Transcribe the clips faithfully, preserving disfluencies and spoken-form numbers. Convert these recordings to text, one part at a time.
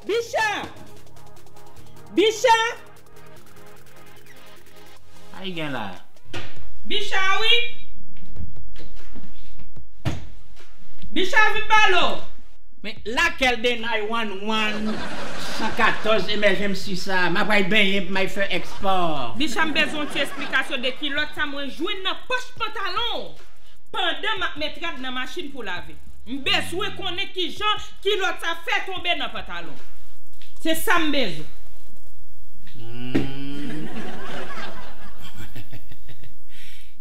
Bicha! Bicha! Sa l gen la? Bicha wi. Bicha vin pale w. Men lakèl de nine one one, san katòz emergency sa? M ap al benyen pou m al fè ekspò. Bicha, m bezwen yon ti esplikasyon de kilòt sa mwen jwenn nan pòch pantalon w pandan m ap met rad nan machin pou lave. M bezwen konnen kijan kilòt sa fè tonbe nan pantalon. Se sa m bezwen. Hmm.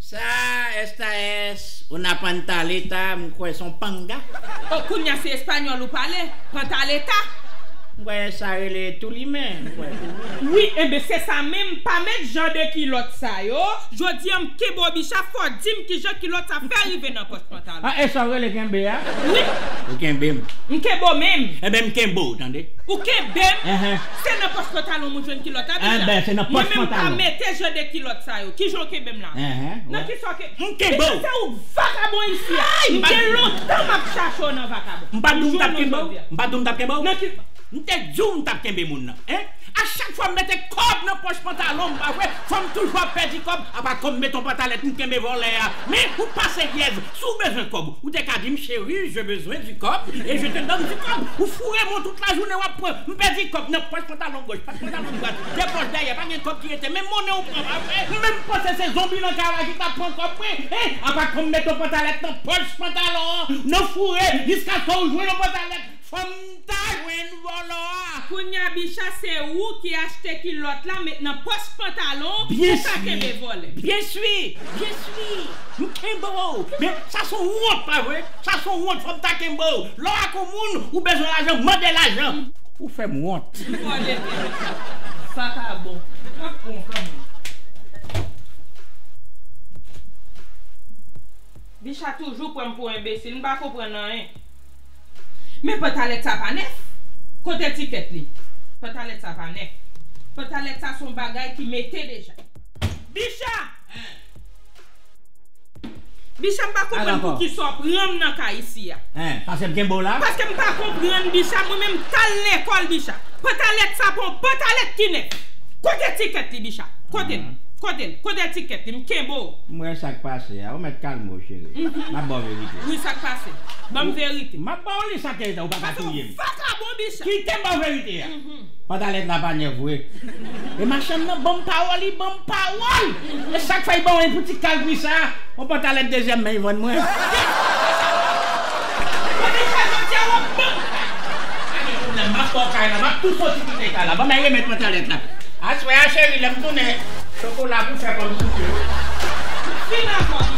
Sa, esta es una pantaleta, m kwè se yon panga. O, kounye a se espanyòl ou pale? Pantaleta? M kwè sa rele toulimen, m kwè. Wi, enben se sa menm, pa met jan de kilòt sa yo. Jodi a m kenbe w Bicha, fò w di m kijan kilòt sa fè rive nan pòch pantalon. A, e sa w rele kenbe a? Wi. Ou kenbe m. M kenbe w menm. Enben m kenbe w, tande. Ou kenbe m? Enhen. Se nan pòch pantalon m ou jwenn kilòt la, Bicha. Enben, se nan pòch pantalon. Mwen menm pa mete jan de kilòt sa yo. Kijan w kenbe m la? Enhen, nan kisa w kenbe m? M kenbe w. Bicha, se ou vakabon isi a. M gen lontan m ap chache w nan vakabon. M pa di w m t ap kenbe w? M pa di w m t ap kenbe w? Nan ki M te di w m t ap kenbe moun nan, en? A chak fwa m mete kòb nan pòch pantalon m, pa vre, fò m toujou ap pèdi kòb. Apa kòm m met yon pantalèt, m kenbe vòlè a. Men, ou pa seryèz. Si w bezwen kòb, ou te ka di m, chérie, j'ai besoin du kòb, et je te donne du kòb. Ou foure m tout lajounen, w ap pran. M pèdi kòb nan pòch pantalon gòch, pòch pantalon dwat, de pòch dèyè, pa gen kòb ki rete. Men monnen ou pran, pa vre? M menm panse se zonbi nan kay la ki t ap pran kòb mwen, en? Apa kòm m met yon pantalèt nan pòch pantalon an, nan foure, jiskaske w jwenn yon pantalèt. Fò m ta jwenn vòlò a. Kounye a, Bicha, se ou ki achte kilòt la, met nan pòch pantalon, ou pa kenbe vòlè. Byen si, byen si. M kenbe w. Men, sa se yon wont, pa vre? Sa se yon wont, fò m ta kenbe w. Lè w ak yon moun, ou bezwen lajan, mande lajan. Ou fè m wont. M vòlè tè. Vakabon. M ap pran w kanmenm. Bicha toujou pran m pou enbesil, m pa konprann anyen. Men pantalèt sa pa nèf. Kote tikèt li? Pantalèt sa pa nèf. Pantalèt sa se yon bagay ki mete deja. Bicha! Bicha, m pa konprann poukisa w pran m nan kay isi a. Paske m kenbe w la? Paske m pa konprann, Bicha, mwen menm m t al lekòl, Bicha. Pantalèt sa pa yon pantalèt ki nèf. Kote tikèt li, Bicha? Kote l? Kote l? Kote tikèt li? M kenbe w. M wè sa k pase a. Ou mèt kalme w, cheri. M ap ba w verite. Wi, sa k pase? Ban m verite. M ap ba w li, sa k te ou pa ka touye m. Paske w vakabon, Bicha. Kite m ba w verite a. Pantalèt la pa nèf vre. E machann nan ban m pawòl, li ban m pawòl. E sa k fè l ban mwen pou ti kalbri sa. Yon pantalèt dezyèm men li vann mwen. Kote sa jodi a w ap ban m? Pa gen pwoblèm, m ap ba w kay la, m ap tou soti kite kay la. Ban m al remèt pantalèt la. Aswè a, cheri, lè m tounen, chokola pou fè kòm soupe. Fin avè w.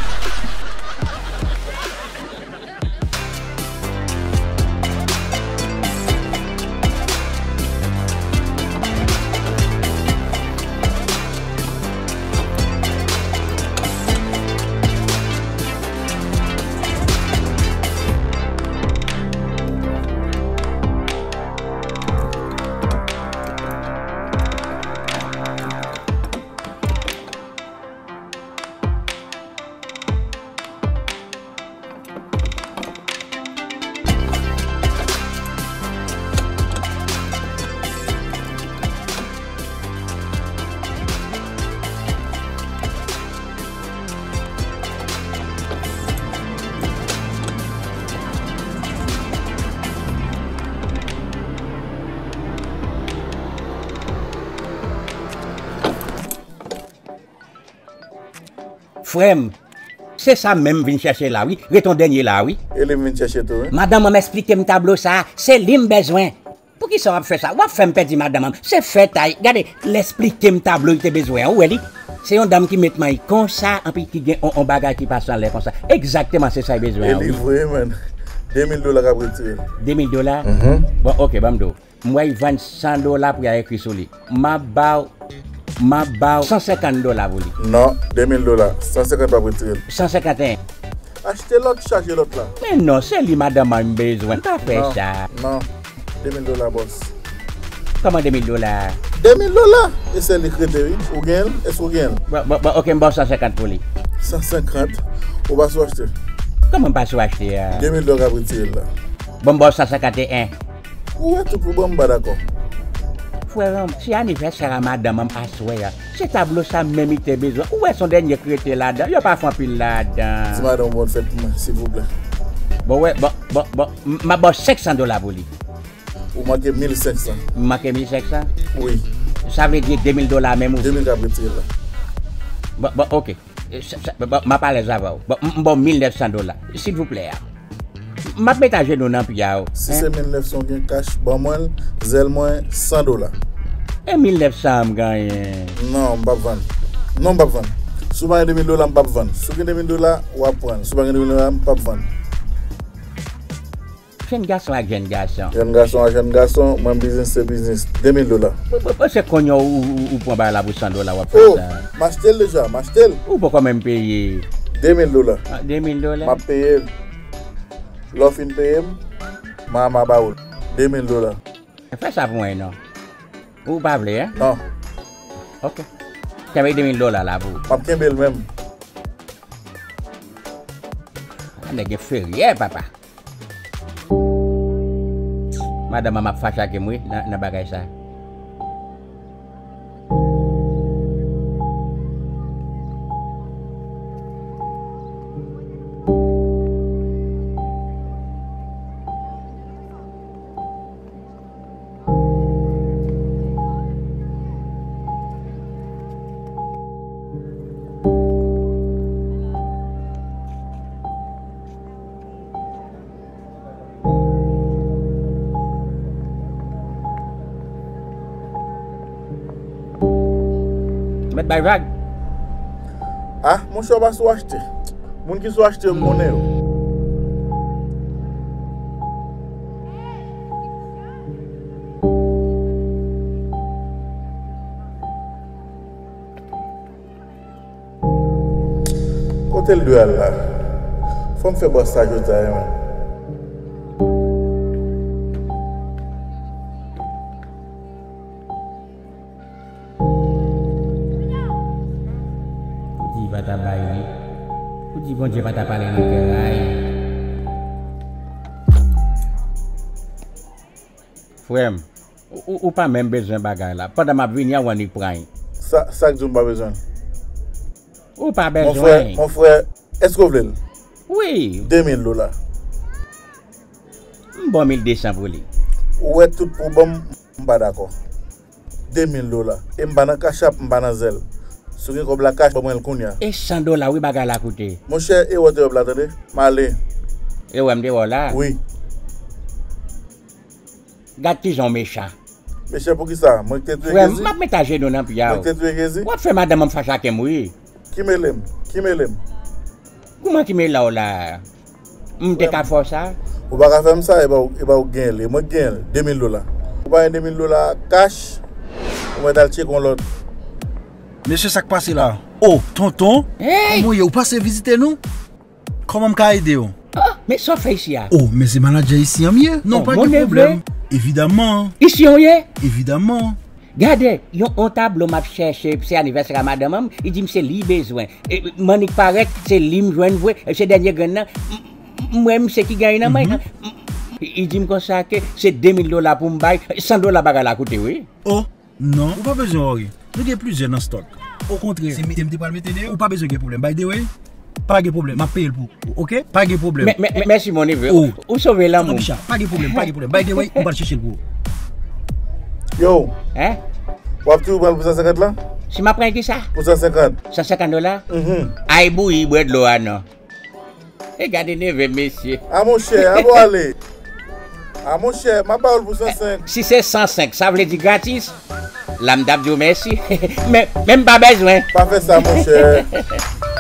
Frè m, se sa menm m vin chèche la wi, ret yon dènye la wi. E li m vin chèche tou wi. Madanm an m eksplike m tablo sa, se li m bezwen. Pou Kisa w ap fè sa? W ap fè m pèdi madanm an. Se fèt a, gade, l esplike m tablo li te bezwen an. Ou wè li? Se yon dam ki met may konsa, anpi ki gen on, on bagay ki pase anlè konsa. Egzakteman se sa l bezwen an, wi. E li vre, man. De mil dola k ap retire. De mil dola? Mhm. Bon, oke, ban m di w. M wè y vann san dola pou y al ekri sou li. M ap ba w, m ap ba w san senkant dola pou li. Non, de mil dola. San senkant p ap retire l. San senkant e en. Achte lòt, chaje lòt la. Men non, se li madanm mwen m bezwen. M pa fè sa. Non, de mil dola, bòs. Kòman de mil dola? De mil dola! E se li k rete, wi. Ou gen l? Èske ou gen l? Bon, bon, bon, oke, m ba w san senkant pou li. San senkant? Ou pa sou achte? Kòman m pa sou achte a? De mil dola k ap retire l la. Bon, m ba w san senkant e en. Ou wè tout pou bon, m pa dakò. Frè m, se anivèsè a madanm an aswè a. Se tablo sa menm li te bezwen. Ou wè se yon dènye k rete ladan. Yo pa fè anpil ladan. Di madanm ou bòn fèt pou mwen, silvouplè. Bon, wè, bon, bon, bon, m, m ap ba w senk san dola pou li. Ou manke mil senk san. M manke mil senk san? Wi. Sa vle di de mil dola menm ou? De mil k ap retire la. Bon, bon, oke. E, sa, sa, bon, bon, m ap alèz avè w. Bon, m, m ba w mil nèf san dola. Silvouplè a. M ap met ajenou nan pye a w. Si se mil nèf san w gen kach, ban mwen l, zèl mwen, san dola. E mil nèf san an m genyen? Non, m p ap vann. Non, m p ap vann. Si w pa gen de mil dola, m p ap vann. Si w gen de mil dola, w ap pran l. Si w pa gen de mil dola, m p ap vann. Jèn gason ak jèn gason. Jèn gason ak jèn gason, mwen biznis se biznis. De mil dola. Bon, bon, bon, se kounye a ou, ou, ou pran bagay la pou san dola, w ap fè sa. Oh, m achte l deja, m achte l. Ou poko menm peye. De mil dola. Ah, de mil dola? M ap peye l. Lè w fin peye m, m a, m a ba ou l. De mil dola. Fè sa pou mwen non. Ou pa vle, en? Non. Oke. Kenbe de mil dola la pou ou. M ap kenbe l menm. Ah, nèg enferyè, papa. Madanm an ap fache ak m wi nan, nan bagay sa. Mèt bay vag. Ah, monchè, w pa sou achte. Moun ki sou achte yo, m konnen yo. Kote l dwe al la? Fò m fè bòs sa jodi a, wi, men. Ou di li pa ta bay li. Ou di Bondye pa ta pale nan kè l, ay. Frè m, ou, ou, ou pa menm bezwen bagay la. Pandan m ap vini an, w annik pran l. Sa, sa k di w m pa bezwen l? Ou pa bezwen l. Mon frè, mon frè, èske w vle l? Wi. De mil dola. M ba w mil de san pou li. Ou wè tout pou ban m, m pa dakò. De mil dola. E m pa nan Cash App, m pa nan Zelle. Si w gen kòb la kach, ban mwen l kounye a. E san dola wi bagay la koute. Monchè, e wòtewòp la, tande. M ale. E wè m te wè w la? Wi. Gad kijan w mechan. Mechan poukisa? Mwen ki te touye Jezi? Frè m, m ap met ajenou nan pye a w. Mwen ki te touye Jezi? W ap fè madanm an fache ak m wi. Ki mele m? Ki mele m? Kouman ki mele w la? M te ka fè w sa? Ou pa ka fè m sa, e pa w, e pa w k genyen l, e mwen k genyen l, de mil dola. Ou pa gen de mil dola kach, ou mèt al tcheke yon lòt. Mesye, sa k pase la? O, tonton, kòman w ye? Ou pase vizite nou? Kòman m ka ede w? Ah, men sa w fè isi a? O, men se manadjè isi an m ye. Non, pa gen pwoblèm. Evidaman. Isi an w ye? Evidaman. Gade, yon, yon tablo m ap chèche, se anivèsè a madanm an, li di m se li bezwen. E, m annik parèt, se li m jwenn vre, e se dènye grenn nan. M, m, m wè misye ki genyen nan men. M, m, li di m konsa ke se de mil dola pou m bay, san dola bagay la koute, wi. O, non, ou pa bezwen wòri. Nou gen plizyè nan stòk. Okontrè, se mete m te pral mete deyò. Ou pa bezwen gen pwoblèm. By the way, pa gen pwoblèm. M ap peye l pou ou, oke? Pa gen pwoblèm. Mè, mè, mè, mèsi, mon neveu. Ou, ou sove lanmou m. Tonton Bicha, pa gen pwoblèm, pa gen pwoblèm. By the way, m pral chèche l pou ou. Yo. Hein? W ap toujou pran l pou san senkant lan? Si m ap pran l kisa? Pou san senkant. San senkant dola? Mhm. Ay bouyi, bwè dlo a non. E gade neve mesye. A monchè, a bon ale. A monchè, m ap ba w l pou san senk. Si se san senk, sa vle di gratis? La m t ap di w mèsi. Men, men m pa bezwen. Pa fè sa, monchè.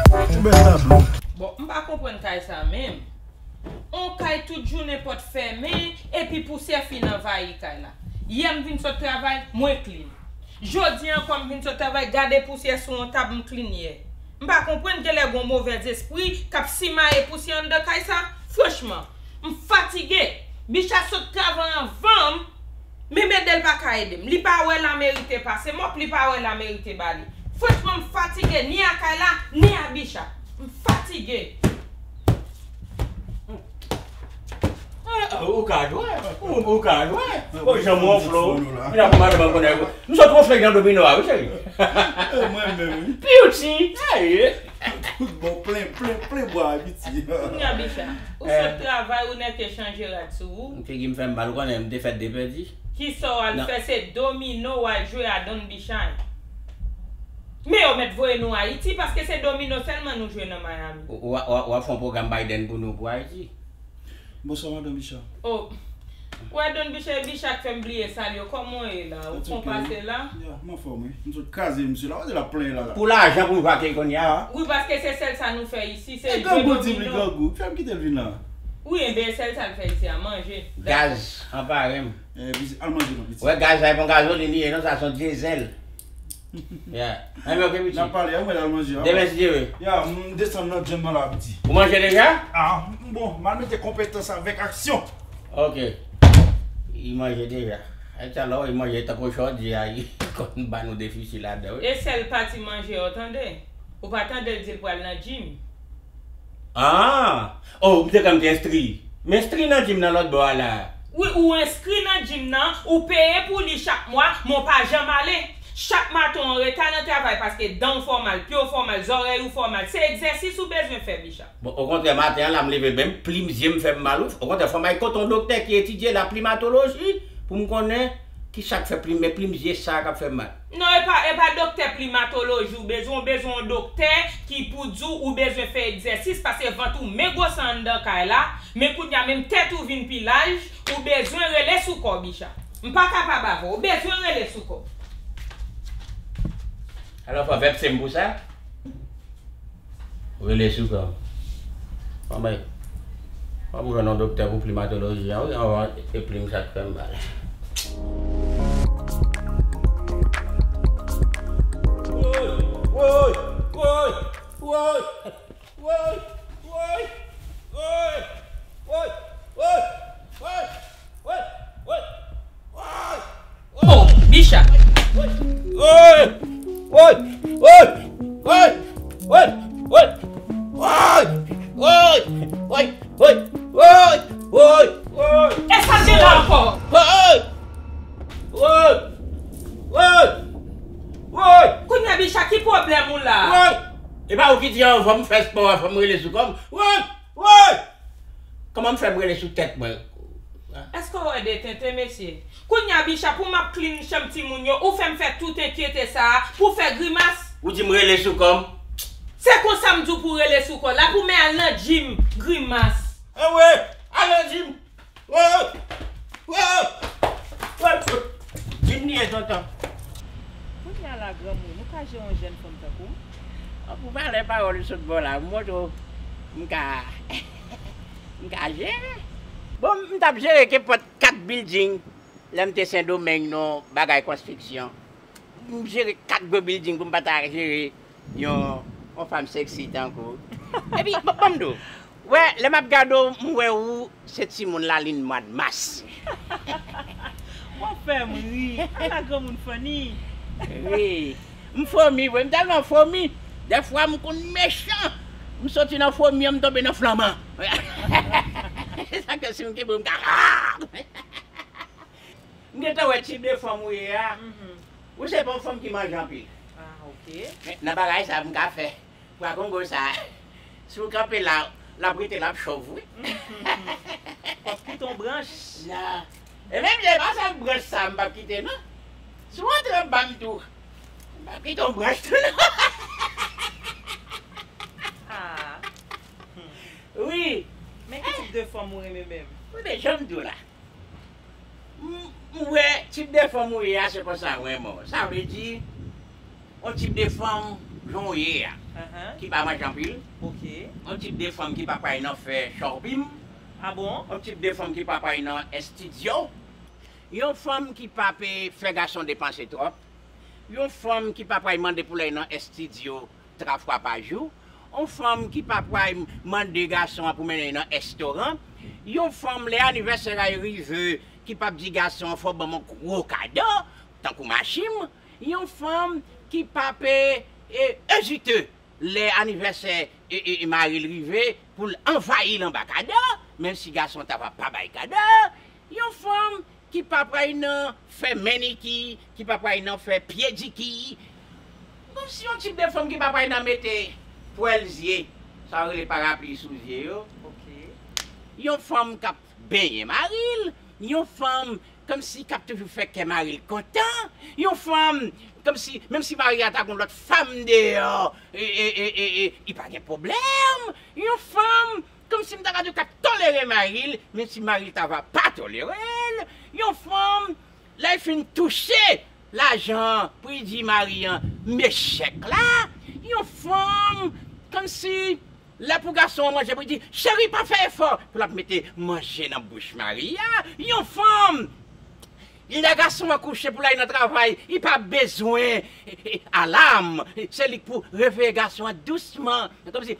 Ou bèl tablo. Bon, m pa konprann kay sa menm. On kay tout jounen pòt fèmen, epi pousyè fin anvayi kay la. Yè m vin sot travay, mwen klin. Jodi ankò m vin sot travay, gade pousyè sou on tab m klin yè. M pa konprann, genlè gon movèzespri k ap simaye pousyè anndan kay sa. Franchman, m fatige. Bicha sot travay anvan m, men Medel pa ka ede m. Li pa wè lameri te pase mòp, li pa wè lameri te bale. Franchman, m fatige ni a kay la, ni a Bicha. M fatige. Ah, ou ka jwe, ou, ou ka jwe. Ou janm wonfle. Ou la pou madanm an konnen. Nou sot wonfle nan domino a, wi, cheri. Mwen menm, wi. Beauty. Aye. Tout bon, plen, plen, plen bwa, Abiti. Kounye a, Bicha, ou sot travay, ou nèke chanje rad sou ou. Figi m fè m mal, ou konnen, m te fè de pèdi. Kisa w al fè, se domino w al jwe a Don Bicha. Men yo mèt voye nou Ayiti, paske se domino sèlman nou jwe nan Miami. Ou, ou, ou, ou ap fè yon pwogram Biden pou nou, pou Ayiti? Bonswa, madan Bicha. Oh. Wè, Don Bicha, e Bicha k fè m bliye salye w. Kòman w ye la? Ou fon pase la? Ya, m anfòm, wi. M sot kraze misye la. Wè, l ap plenyen la, la. Pou lajan pou jwe ak li kounye a. Wi, paske se sèl sa nou fè isi, se jwe domino. E grangou, di m li grangou. Fè m kite l vin la. Wi, enben, sèl sa l fè isi a, manje. Gaz, anpare m. Eh, pitit, al manje non, pitit. Wè, gaz la, e pa yon gazolin li ye, non, sa se yon dyezèl. Ya. Anben, ok, pitit. N ap pale, a, mwen al manje, a. Demen, si Dye vle. Ya, m desann nan djèm nan la, pitit. Ou manje deja? Ah, bon, m al mete konpetans avèk aksyon. Ok. Li manje deja. Ayiti a, lè w wè li manje tankou chòdyè a, li konn ba nou defisi ladan, wi. E sèl pati manje yo, tande. Ou pa tande l di l pral nan djim? Ah! Oh, m te kwè m te enstri. M enstri nan djim nan lòt bò a la. Wi, ou enskri nan djim nan, ou peye pou li chak mwa, men w pa janm ale. Chak maten w anreta nan travay paske dan w fè w mal, pye w fè w mal, zòrèy ou fè w mal. Se egzèsis ou bezwen fè, Bicha. Bon, okontrè, maten an la, m leve, menm plim zye m fè m mal, wi. Okontrè, fò m al kote yon doktè ki etidye laplimatoloji pou m konnen kisa k fè plim, men plim zye sa k ap fè m mal. Non, e pa, e pa doktè plimatoloji ou bezwen, ou bezwen yon doktè ki pou di w ou bezwen fè egzèsis, paske vant ou men gwosè anndan kay la, men kounye a menm tèt ou vin pi laj, ou bezwen rele sou kò w, Bicha. M pa kapab avè w, ou bezwen rele sou kò w. Alò, fò vèpse m pou sa? Rele sou kò m. Anmwey. Fò m jwenn yon doktè pou plimatoloji an, wi, anvan e plim sa k fè m mal. Woy! Woy! Woy! Woy! Oh, Bicha. Woy! Woy! Woy! E sa k gen la ankò? Woy! Woy! Woy! Woy! Kounye a, Bicha, ki pwoblèm ou la? Woy! E pa ou ki di anvan m fè spò a, fò m rele sou kò m? Woy! Woy! Kòman m fè m rele sou tèt mwen? Èske w wè de tenten, mesye? Kounye a, Bicha, pou m ap klin chanm timoun yo, ou fè m fè tout enkyete sa a, pou w fè grimas? Ou di m rele sou kò m? Se konsa m di w pou w rele sou kò w la, pou w men al nan djim, grimas. Anmwey, al nan djim. Woy! Woy! Woy! Djim li ye, tonton. Kounye a la, granmoun, ou ka jere yon jèn fanm tankou m? Pou valè pawòl ou sot ba w la, m montre w m ka, m ka jere. Bon, m t ap jere kenpòt kat bilding lè m te Sendomeng nan bagay konstriksyon. M jere kat gwo bilding pou m pa ta jere yon, yon fanm seksi tankou w. Epi, ban, ban m di w, wè, lè m ap gade w, m wè ou se timoun lalin mwa mas. W ap fè m ri. Ala granmoun funny. Wi. M fomi, wi, m tèlman fomi. Dèfwa, m konn mechan. M soti nan fomi an, m tonbe nan flanman. Se sa k fè si m kenbe w, m ka. M gentan wè tip de fanm ou ye a. Mhm. Ou se pa yon fanm ki manje anpil. Ah, ok. Men nan bagay sa a, m ka fè. Pwa kongo sa a, si w kanpe la, l ap rete, l ap chòv, wi. Mhm. W ap kite yon branch. Non. E menm jan, e pa sèl branch sa a m p ap kite, non. Si w antre anba m tou, m p ap kite yon branch tou, non. Ah. Wi. Men ki tip de fanm ou renmen menm? Wi, men jan m di w la. M, m wè tip de fanm ou ye a, se konsa m renmen w. Sa vle di, yon tip de fanm, jan w ye a, Ahan. ki pa manje anpil. Ok. Yon tip de fanm ki pa pral nan fè shopping. Ah bon? Yon tip de fanm ki pa pral nan estidyo. Yon fanm ki pa pe fè gason depanse twòp. Yon fanm ki pa pral mande pou l al nan estidyo twa fwa pa jou. Yon fanm ki pa pral mande gason an pou mennen l nan restoran. Yon fanm, lè anivèsè a rive, ki p ap di gason an fò w ban m yon gwo kado, tankou machin. Yon fanm ki p ap e, e, ezite lè anivèsè e, e, e mari l rive pou l anvayi l anba kado, menm si gason an ta va pa bay kado. Yon fanm ki pa pral nan fè meniki, ki pa pral nan fè pyediki. Kòmsi yon tip de fanm ki pa pral nan mete pwèl zye, sa yo rele parapli sou zye yo. Ok. Yon fanm k ap benyen mari l, yon fanm kòmsi k ap toujou fè kè mari l kontan, yon fanm kòmsi, menm si mari a ta gon lòt fanm deyò, e, e, e, e, e, li pa gen pwoblèm, yon fanm kòmsi m ta ka di w k ap tolere mari l, menm si mari l ta va pa tolere l, yon fanm, lè l fin touche lajan an, pou l di mari an, "Men chèk la", yon fanm, kòmsi, lè pou gason an manje, pou l di, "Cheri, pa fè efò", pou l ap mete manje nan bouch mari a, yon fanm, lè gason an kouche pou l al nan travay, li pa bezwen, e, e, alam, se li k pou reveye gason an dousman, kòmsi,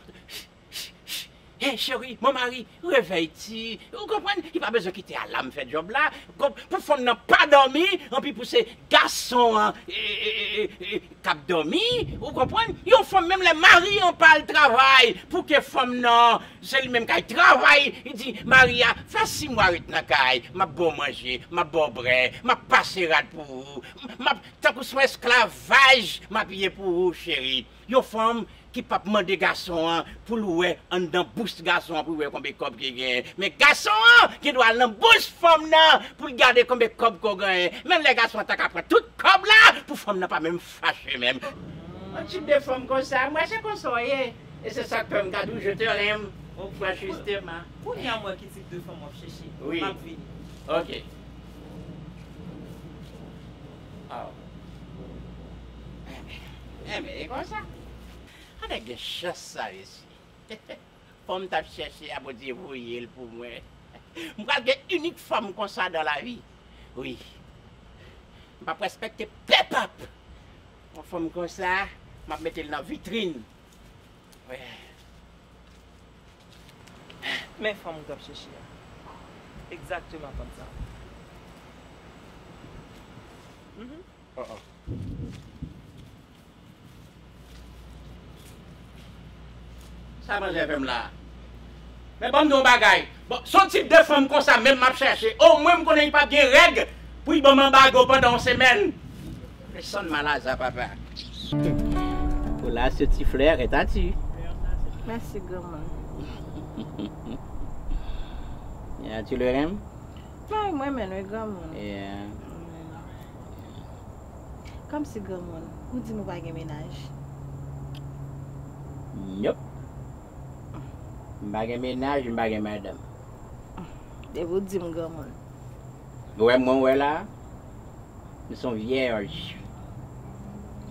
"Hey, cheri, mon mari, réveille-tu." Ou konprann? Li pa bezwen kite alam fè djòb la. Pou fanm nan pa dòmi, anpi pou se gason an, e, e, e, e, e, k ap dòmi. Ou konprann? Yon fanm, menm lè mari an pa al travay, pou ke fanm nan, se li menm k al travay, li di mari a, "Fè sis mwa ret nan kay, m ap ba w manje, m ap ba w brè, m ap pase rad pou ou, m ap, tankou se yon esklavaj, m ap ye pou ou, cheri." Yon fanm ki p ap mande gason an pou l wè anndan bous gason an, pou l wè konbe kòb ki genyen. Men gason an gen dwa al nan bous fanm nan pou l gade konbe kòb ke w genyen. Menm lè gason an ta ka pran tout kòb la, pou fanm nan pa menm fache menm. Yon tip de fanm konsa, m wè se konsa w ye. E se sa k fè m ka di w, "Je te l'aime", franchement. Kounye a m wè ki tip de fanm w ap chèche. Wi. M ap vini. Ok. Aw. Enben, enben, e konsa. Ann gen chans sa, mesye. Fanm m t ap chèche a, Bondye voye l pou mwen. M pral gen inik fanm konsa dans la vie. Wi. M p ap respekte pèp ap. Yon fanm konsa, m ap mete l nan vitrin. Wi. Men fanm ou t ap chèche a. Egzakteman fanm sa. Mhm. Oh, oh. Sa manzè fè m la? Men ban m di w yon bagay. Bon, se yon tip de fanm konsa menm m ap chèche. Omwen m konnen li p ap gen règ pou li ban m anbago pandan yon semèn. Pèsonn malaza, papa. Pour là, ce petit fleur est à tu. Mèsi, granmoun. Et as-tu le rhume? Ay, mwen menm, wi, granmoun. Yeah. Kòmsi granmoun, ou di m ou pa gen mennaj. Nope. M pa gen mennaj, m pa gen madanm. Depi w di m granmoun. Ou wè mwen, ou wè la, m se yon vyèj.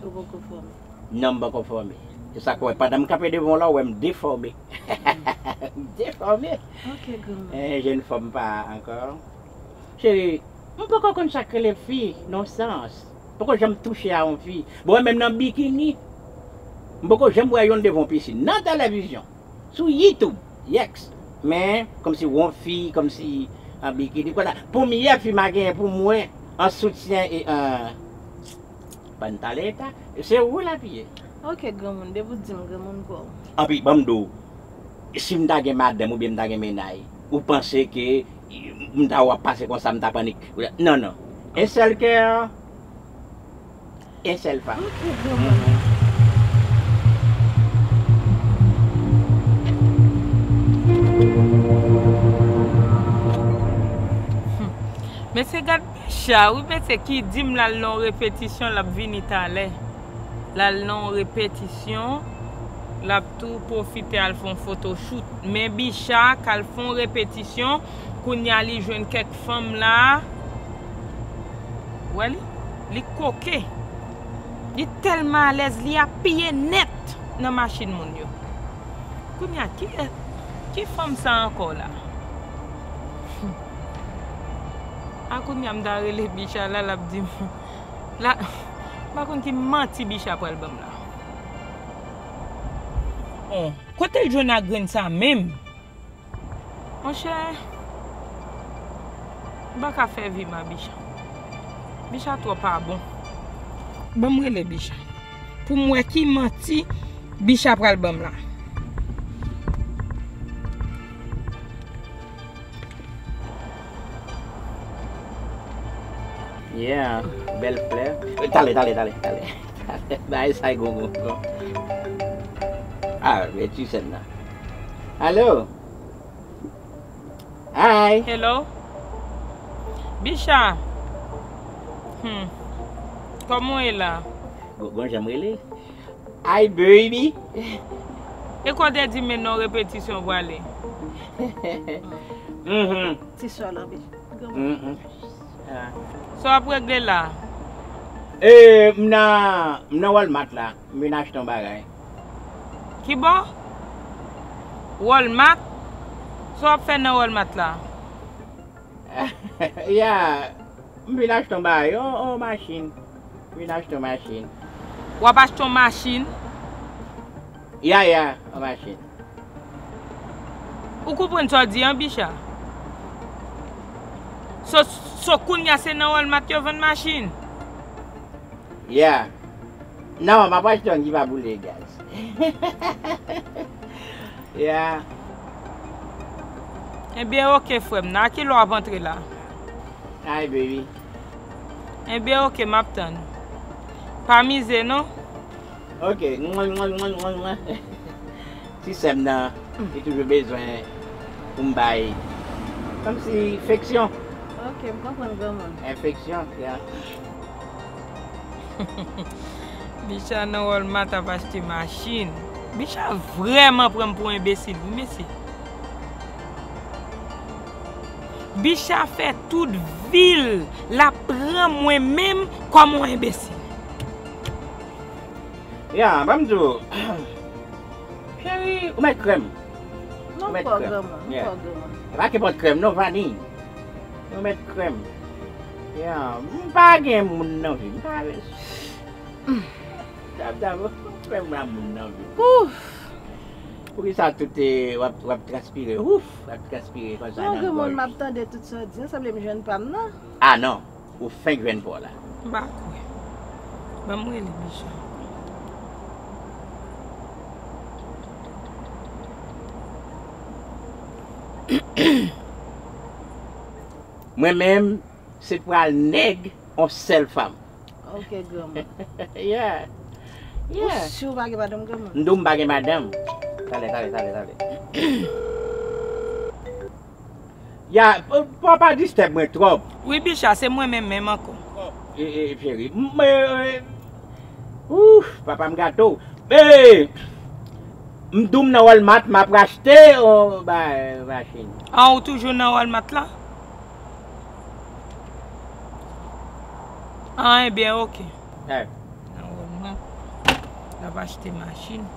Ou poko fòme. Non, m poko fòme. Se sa k wè, pandan m kanpe devan w la, ou wè m defòme. M defòme. Ok, granmoun. Eh, jèn fanm pa ankò. Cheri, m poko konn sa k rele fi, nan sans. M poko janm touche a yon fi. Bon, menm nan bikini, m poko janm wè youn devan yon pisin. Nan televizyon, sou YouTube, yèks. Men, kòmsi yon fi, kòmsi an bikini, konsa. Premyè fi m a genyen pou mwen, an soutyen e an pantaleta, se ou l ap ye. Ok, granmoun, depi w di m granmoun, kwè w. Anpi, ban m di w, si m ta gen madanm oubyen m ta gen mennaj, ou panse ke m ta w ap pase konsa, m ta pannik? Non, non. Un seul cœur, un seul femme. Ok, granmoun. Mesye, gad Bicha, wi, mesye, ki di m l al nan yon repetisyon, l ap vini talè. L al nan yon repetisyon, l ap tou pwofite al fè yon photoshoot. Men Bicha k al fè yon repetisyon, kounye a li jwenn kèk fanm la, Wè li? Li koke. Li tèlman alèz, li apiye nèt nan machin moun yo. Kounye a, ki, ki fanm sa ankò la? Hmm. A kounye a, m ta rele Bicha la, l ap di m, la, m pa konn ki manti Bicha pral ban m la. Bon, kote l jwenn a grenn sa menm? Monchè, m pa ka fè vi m a Bicha. Bicha twò pa bon. Ban m rele Bicha. Pou m wè ki manti Bicha pral ban m la. Yeah, bèl flè. Talè, talè, talè, talè. Bagay sa e gongon. Ah, men ti sèn nan. Alo? Hi. Hello. Bicha. Hmm. Kòman w ye la? Bon, bon, jan m rele. Hi, baby. E kote di men non repetisyon pwale? Mhm. Ti sòl anpil. Mhm. Ah. Sa w ap regle la? E, m nan, m nan Walmart la. M vin achte yon bagay. Ki bò? Walmart? Sa w ap fè nan Walmart la? Ya, m vin achte yon bagay, yon, yon machin. M vin achte yon machin. W ap achte yon machin? Ya, ya, yon machin. Ou konprann sa w di an, Bicha? So, so kounye a se nan Walmart yo vann machin? Yeah. Non, m ap achte yon ki pa boule gaz. Yeah. Ebyen, oke, frè m. Nan ki lè w ap antre la? Hi, baby. Ebyen, oke, m ap tann. Pa mize, non. Ok. Ti sè m nan, li toujou bezwen pou m bay kòmsi feksyon. Ok, m konprann granmoun. Enfeksyon, ya. Bicha nan Walmart ap achte machin. Bicha vrèman pran m pou enbesil, wi, mesye. Bicha fè tout vi l, l ap pran mwen menm kòm yon enbesil. Ya, ban m di w. Cheri, ou mèt krèm. Non, m pa granmoun, m pa granmoun. E pa kenpòt krèm, non, vaniy. Ou mèt krèm. Ya, m pa gen moun nan vi m. M pa vle. Dab, dab, krèm la moun nan vi m. Ouf! Poukisa tout, eh, w ap, w ap transpire? Ouf! W ap transpire konsa nan gòj. Non, granmoun, m ap tande tout sa w di an, sanble m jwenn pa m nan. Ah, non. Ou fenk jwenn pa w la. M pa kwè. Ban m rele Bicha. Mwen menm, se pral nèg on sèl fanm. Ok, granmoun. Yeah. Ou si w pa gen madanm, granmoun? M di w m pa gen madanm. Talè, talè, talè, talè. Ya, pa, pa distèb mwen twòp. Wi, Bicha, se mwen menm menm ankò. E, e, cheri, m, e, e, ouf, papa m gato. E, m di w m nan Walmart, m ap rachte, o, ba, machin. An, ou toujou nan Walmart la? An, ebyen, oke. Eh. Nan Walmart, l ap achte machin.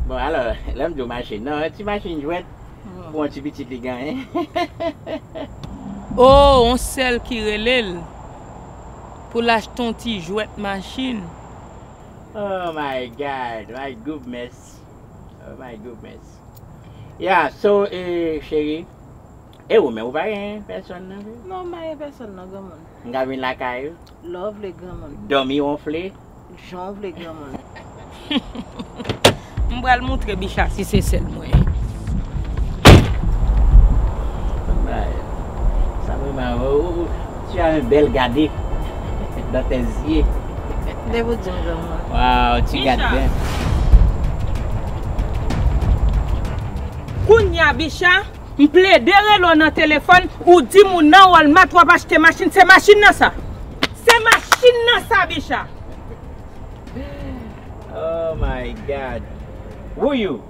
Bon, alò, lè m di w machin, non, yon ti machin jwèt pou yon ti pitit li genyen. Oh, yon sèl ki rele l pou l achte yon ti jwèt machin. Oh my God, my goodness. Oh my goodness. Yeah, so, eh, cheri, e ou menm, ou pa gen pèsonn nan vi w? Non, m pa gen pèsonn non, granmoun. M ka vin lakay ou? Lè w vle, granmoun. Dòmi wonfle? Jan w vle, granmoun. M pral moutre Bicha si se sèl mwen. Sa vrèman, oh, oh, oh, tu as un bel gade dans tes yeux. Depi w di m granmoun. Wow, tu gades bien. Kounye a, Bicha, m plede rele w nan telefòn, ou di m ou nan Walmart w ap achte machin, se machin nan sa. Se machin nan sa, Bicha. Oh my God. Who you?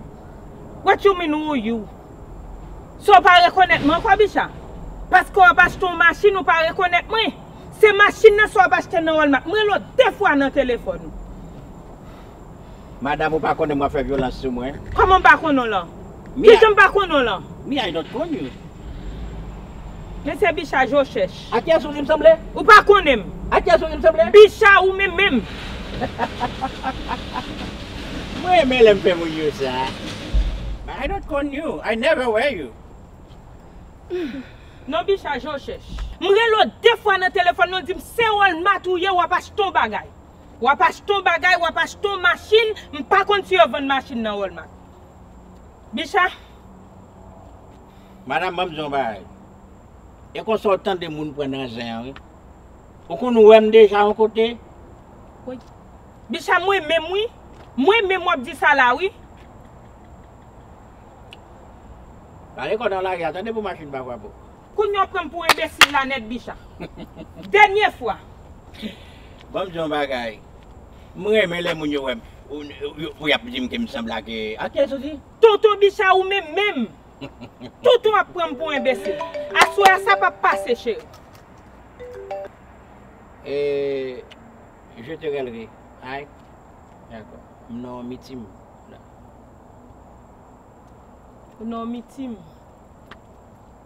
What you mean, who you? So w pa rekonèt mwen ankò, Bicha? Paske w ap achte yon machin, ou pa rekonèt mwen. Se machin nan sa w ap achte nan Walmart. Mwen rele w de fwa nan telefòn ou. Madanm, ou pa konnen m w ap fè vyolans sou mwen. Kòman m pa konnen w lan? Kijan m pa konnen w lan? Me, I don't know you. Men se Bicha je w chèch. A kiyès ou di m sanble? Ou pa konnen m. A kiyès ou di m sanble? Bicha ou menm menm. Mwen renmen lè m fè moun yo sa. But I don't know you. I never wear you. Non, Bicha je w chèch. M rele w de fwa nan telefòn nan, w di m se Walmart ou ye, w ap achte yon bagay. W ap achte yon bagay, w ap achte yon machin, m pa konn si yo vann machin nan Walmart. Bicha. Madanm, ban m di w yon bagay. E konsa w tande moun pran nan zen an, wi. Ou konn wè m deja yon kote? Woy. Bicha, mwen menm, wi. Mwen menm w ap di sa la, wi. Pale kò nan lari a, tande pou machin pa frape w. Kounye a w pran m pou enbesil la nèt, Bicha. Dènye fwa. Ban m di w yon bagay. M renmen lè moun yo wè m, ou, ou, ou y ap di m ke m sanble ak, a kiyès ou di? Tonton Bicha ou menm menm. Tonton ap pran m pou enbesil. Aswè a sa p ap pase, cheri. E, je te relerai. Ay. Dakò. M nan yon mitim la. Ou nan yon mitim.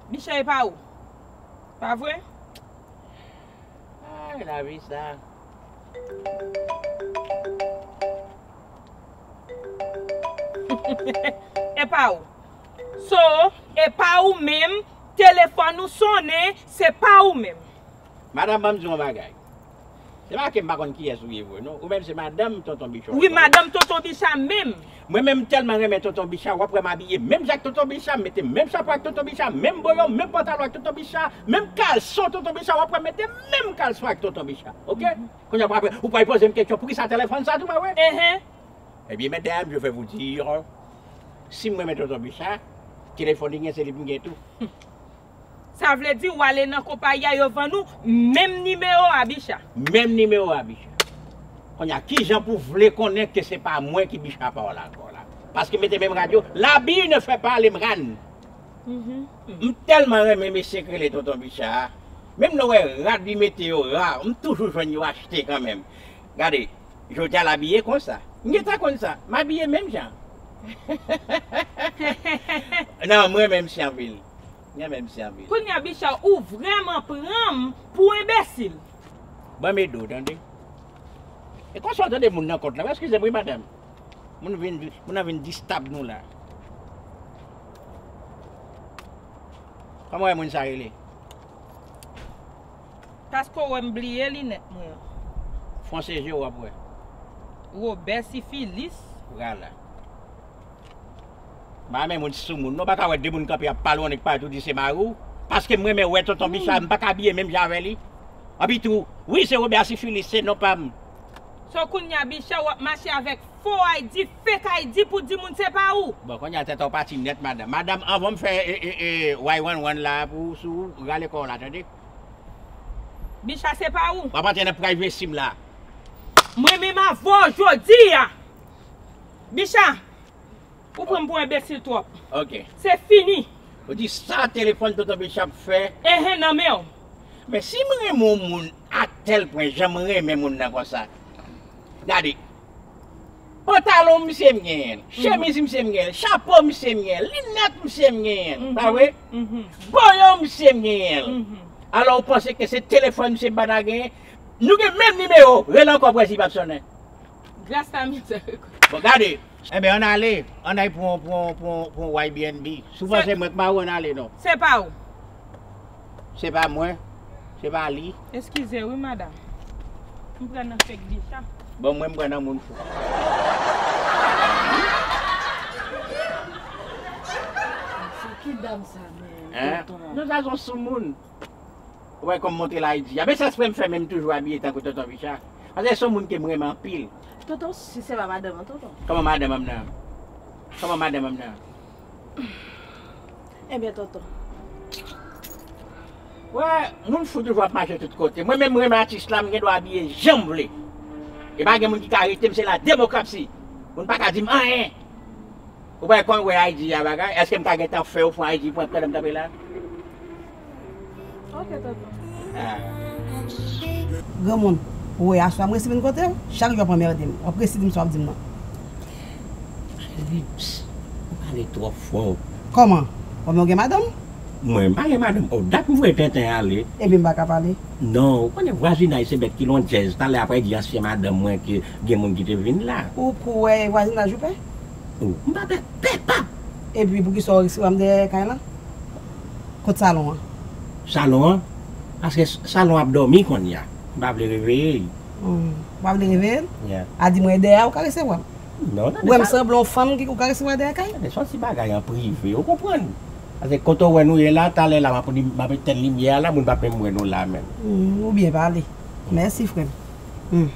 Bicha e pa ou. Pa vre? Ay, lavi sa. E pa ou. So, e pa ou menm, telefòn ou sonnen, se pa ou menm. Madanm, ban m di w yon bagay. Se pa ke m pa konn kiyès ou ye vre, non. Ou menm se madanm Tonton Bicha. Wi, madanm Tonton Bicha menm. Mwen menm m tèlman renmen Tonton Bicha, w ap wè m abiye menm jan ak Tonton Bicha, m mete menm chapo ak Tonton Bicha, menm boyon, menm pantalon ak Tonton Bicha, menm kalson Tonton Bicha, w ap wè m mete menm kalson ak Tonton Bicha. Oke? Kounye a w ap wè, ou pral poze m kesyon, poukisa telefòn sa tou, pa vre? Enhen. Ebyen, medam, je vais vous dire, si m renmen Tonton Bicha, telefòn li gen, se li pou m gen tou. Sa vle di w ale nan konpayi a, yo vann ou menm nimewo a, Bicha. Menm nimewo a, Bicha. Kounye a, kijan pou vle konnen ke se pa mwen ki Bicha pa w la ankò la? Paske mete menm rad yo, l'habit ne fait pas le moine. M tèlman renmen mesye k rele Tonton Bicha a. Menm lè w wè rad li mete yo ra, m toujou jwenn yo achte kanmenm. Gade, jodi a l abiye konsa. M gentan konn sa. M abiye menm jan. Non, m renmen misye anpil. M renmen misye anpil. Kounye a, Bicha, ou vrèman pran m pou enbesil. Ban m ede w, tande. E konsa w tande moun nan kont la. Eskize m, wi, madanm. Moun vin, moun nan vin distab nou la. Kòman w wè moun sa rele? Paske w wè m bliye linèt mwen an. Fwon se je w ap wè. Wobè sifilis. Vwala. M pa renmen moun sou moun. Non, w pa ka wè de moun kanpe ap pale w annik pale tou di se mari w. Paske m renmen wè Tonton Bicha, m pa ka abiye menm jan avè li. Anpi tou, wi, se Wobè sifilis, se non pa m. So kounye a, Bicha, w ap mache avèk fo I D, fake I D pou di moun se pa ou. Bon, kounye a tèt ou pati nèt, madanm. Madanm, anvan m fè, e, e, e, way wan wan la pou ou, sou ou, rale kò w la, tande? Bicha, se pa ou. W ap antre nan privacy m la. Mwen menm avè w jodi a. Bicha, ou pran m pou enbesil twòp. Ok. Se fini. Ou di sa telefòn Tonton Bicha ap fè? Enhen, nan men w. Men si m renmen yon moun a tèl pwen, jan m renmen moun nan konsa. Gade. Pantalon misye m genyen l. Chemiz misye m genyen l. Chapo misye m genyen l. Linèt misye m genyen l. Pa vre? Boyon misye m genyen l. Alò ou panse ke se telefòn misye m pa ta genyen? Nou gen menm nimewo. Rele ankò pou wè si l p ap sonnen. Gras a mizèrikòd. Bon, gade. Enben, ann ale. Ann al pran, pran, pran, pran Y B N B. Si w panse mwen k mari w, ann ale non. Se pa ou. Se pa mwen. Se pa li. Eskize wi, madanm. M pran nan fake Bicha. Bon, mwen, m pran nan moun fou. Se ki dam sa menm, tonton? Non, sa se yon soumoun. Ou wè kòm monte la, I D a. Men se espre m fè, men m toujou abiye tankou Tonton Bicha. Paske se yon moun ke m renmen anpil. Tonton, si se pa madanm an, tonton. Kòman madanm an nan? Kòman madanm an nan? Ebyen, tonton. Wè, moun fou toujou ap mache tout kote. Mwen menm, m renmen atis la, m gen dwa abiye jan m vle. E pa gen moun ki ka arete m, se la demokrasi. Moun pa ka di m anyen. Ou pa konn wè I D a bagay? Èske m ka gentan fè yo fon I D pou pandan m t ap la? Ok, tonton. Granmoun, ou wè aswè a m resi vin kote w, chak jou w ap anmède m. W ap resi di m sa w ap di m nan. Cheri, ps, ou pale twò fò. Kòman? Kòman w gen madanm? Mwen, m pa gen madanm. Oh, dat m voye tenten ale. Ebyen, m pa ka pale. Non, ou konnen vwazinay se bèt ki lon djèz. Talè apre di ansyen madanm mwen ke gen moun ki te vin la. Ou kwè vwazinaj ou pè? Oh, m pa pè, pè pap. Epi poukisa w resevwa m dèyè kay lan? Kot salon an? Salon an? Paske s- salon ap dòmi kounye a. M pa vle reveye l. Hmm. Ou pa vle reveye l? Yeah. A di mwen dèyè a ou ka resevwa m. Non, tande. Ou wè m sanble yon fanm ki ou ka resevwa dèyè kay? Tande, se yon ti bagay an prive, ou konprann? Paske kote w wè nou ye la, talè la, m ap, m ap etenn limyè a la, moun p ap menm wè nou la menm. Hmm, ou byen pale. Mèsi, frè m. Hmm.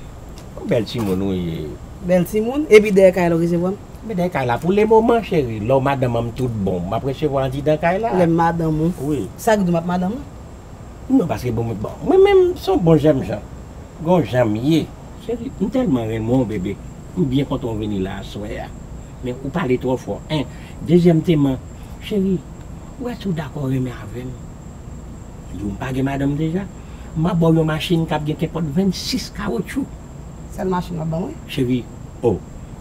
Yon bèl timoun ou ye. Bèl timoun? Epi dèyè kay la ou resevwa m? Men dèyè kay la, pou le moman, cheri, lè w madanm an m tout bon, m ap resevwa andidan kay la. Lè m madanm ou? Wi. Sa k di w m ap madanm ou? Non, paske bon, bon, mwen menm, se yon bon jènjan. Gon jan m ye. Cheri, m tèlman renmen w, bebe. M byen kontan w vini la aswè a. Men ou pale twò fò. En, dezyèmteman, cheri, ou wè si w dakò renmen avè m? Di w m pa gen madanm deja? M ap ba w yon machin k ap gen kenpòt vennsis kawotchou. Sèl machin w ap ban mwen? Cheri, oh,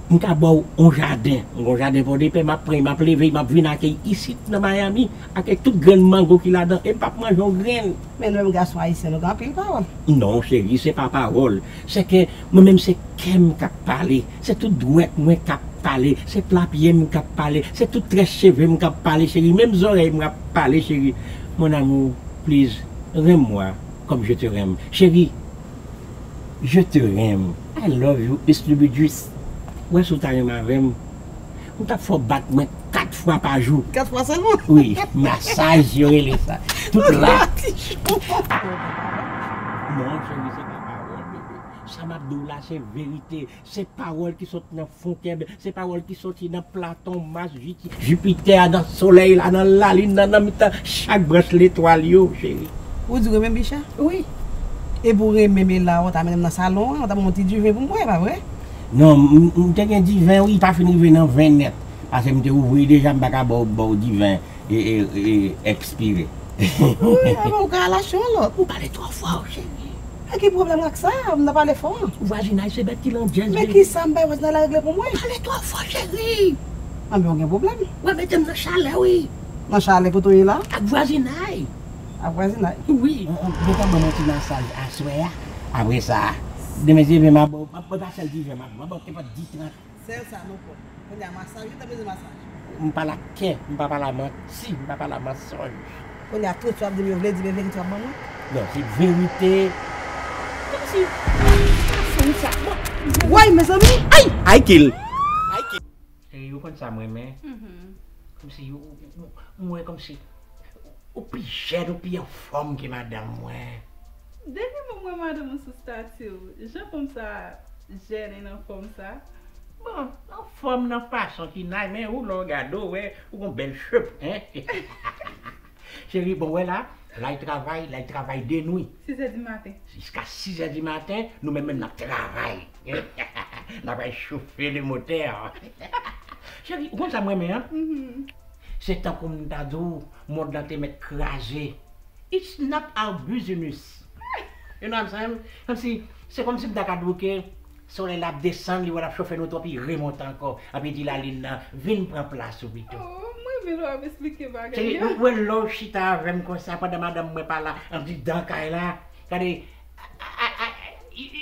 m ka ba w yon jaden. M gon jaden Pòdepè, m ap pran, m ap leve, m ap vin ak l isit nan Miami, ak tout grenn mango ki ladan, e m p ap manje yon grenn. Men nou menm gason ayisyen, nou gen anpil pawòl. Non, cheri, se pa pawòl. Se ke mwen menm se kè m k ap pale. Se tout dwèt mwen k ap pale. Se pla pye m k ap pale. Se tout très cheve m k ap pale, cheri. Menm zòrèy m ap pale, cheri. Mon amour, please, renmen mwen comme je te renmen. Cheri, je te renmen. I love you, Miss Lubidjus. Wè si w ta renmen avè m. M t ap fè w bat mwen kat fwa pa jou. Kat fwa sèlman? Wi, masaj yo rele sa. Tout la. Non, cheri, se pa pawòl, bebe. Sa m ap di w la, se verite. Se pawòl ki sot nan fon kè, se pawòl ki soti nan Platon, Mas, Jiti-, Jipitè, nan solèy la, nan lalin nan, nan mitan chak branch letwal yo, cheri. Ou di w renmen Bicha? Wi. Epi w renmen m la, ou ta mennen m nan salon an, ou ta ban m yon ti diven pou m bwè, pa vre? Non, m, m te gen diven, wi, pa fin rive nan ven nèt. Paske m te ouvri deja, m pa ka ba w, ba w diven e, e, e, ekspire. Wi, alò, ou ka al achte yon lòt. Ou pale twò fò, cheri. E ki pwoblèm ak sa? M nan pale fò. Vwazinay se bèt ki landjèz, bebe. Men ki sa m bay vwazinay la regle pou mwen? Ou pale twò fò, cheri. Anben, ou gen pwoblèm. W ap mete m nan chalè, wi. Nan chalè kote w ye la? Ak vwazinay. Ak vwazinay? Wi. Ou, ou gentan ban m yon ti masaj aswè a. Apre sa, demen se demen, m ap ba w, m ap ba w pa sèl diven, m ap, m ap ba w kenpòt dis, trant. Sèl sa nou pran. Kounye a masaj, wi, tanpri di masaj. M pale ak kè, m pa pale a manti, m pa pale a mansonj. Kounye a tout sa w ap di m yo vle di, men verite w ap ban mwen? Non, se verite. Kòmsi, sa fou sa. Bon, woy, mezanmi! Ay! Ay, kill! Ay, kill! Cheri, ou konn sa m renmen? Mhm. Kòmsi, ou, ou, ou, mwen kòmsi, ou pi jèn, ou pi anfòm ke madanm mwen. Dènyèman m wè madanm ou sou stati w, jan fanm sa jèn e nan fòm sa. Bon, anfòm nan fason ki nice, men ou lè w gade w wè, ou gon bèl shape, hein? Cheri, bon, wè la, l al travay, l al travay de nwi. Sizè di maten. Jiska sizè di maten, nou menm menm n ap travay. N ap al chofe le motè. Cheri, ou konn sa m renmen, an? Mhm. Se tankou m ta di w, mond lan te mèt kraze. It's not our business. You know what I'm saying? Kòmsi, se kòmsi m ta ka di w ke solèy la ap desann, li wè l ap chofe nou twòp, li remonte ankò. Epi di lalin nan, vin pran plas ou pito. Oh, mwen renmen lè w ap esplike bagay yo. Cheri, ou wè lè w chita avè m konsa, pandan madanm mwen pa la, andidan kay la, gade, I, I, I,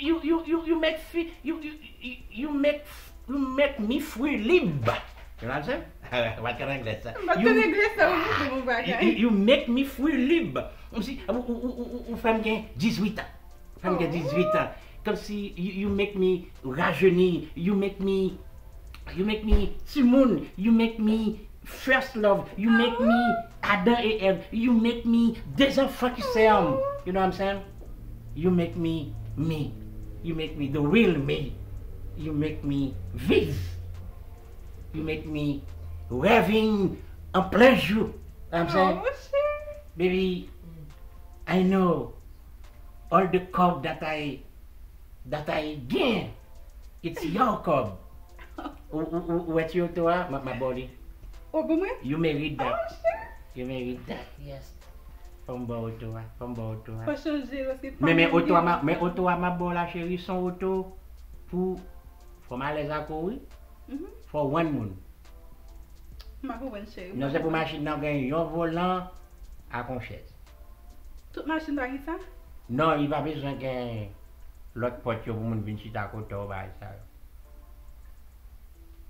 you, you, you, you make fi-, you, you, you, you make, you make me free lib. You know what I'm saying? What kind of English sa? M pa tande anglè sa, ou montre m yon bagay. You, you, you make me free lib. Kòmsi, ou, ou, ou, ou, ou fè m gen dizuit an. Fè m gen dizuit an. Kòmsi, you, you make me rajeuni, you make me, you make me timoun, you make me first love, you make me Adan e Èv, you make me de zanfan ki sè m. You know what I'm saying? You make me me. You make me the real me. You make me viv. You make me rêving en plein jour. You know what I'm saying? Oh, mon chè. Baby, I know all the kòb that I, that I gain, it's your kòb. Ou, ou, ou, ou wè ti oto a? M ap, m ap ba w li. Ou ban mwen? You may read that. Oh, shit. You may read that, yes. Fò m ba w oto a, fò m ba w oto a. Fò chanje, paske pa Men, men oto a, ma- men oto a m ap ba w la, cheri, se yon oto pou, fò m alèz ak ou, wi. Mhm. Fò w rann moun. M pa konprann, cheri. Non, se pou machin nan gen yon volan ak yon chèz. Tout machin pa gen sa? Non, li pa bezwen gen lòt pòt yo pou moun vin chita kote w, bagay sa yo.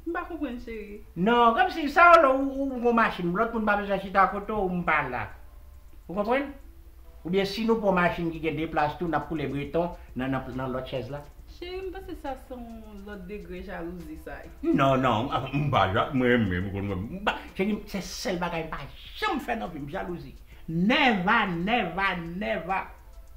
M pa konprann, cheri. Non, kòmsi sa yo lè ou, ou, ou gon machin, lòt moun pa bezwen chita kote w, m pa la. Ou konprann? Oubyen si nou pran machin ki gen de plas tou, n ap koule breton nan, nan, nan lòt chèz la. Cheri, m panse sa se yon lòt degre jalouzi sa ye. Non, non, m, m pa ja-, mwen menm, mwen, m pa, cheri, se sèl bagay m pa janm fè nan vi m, jalouzi. Never, never, never.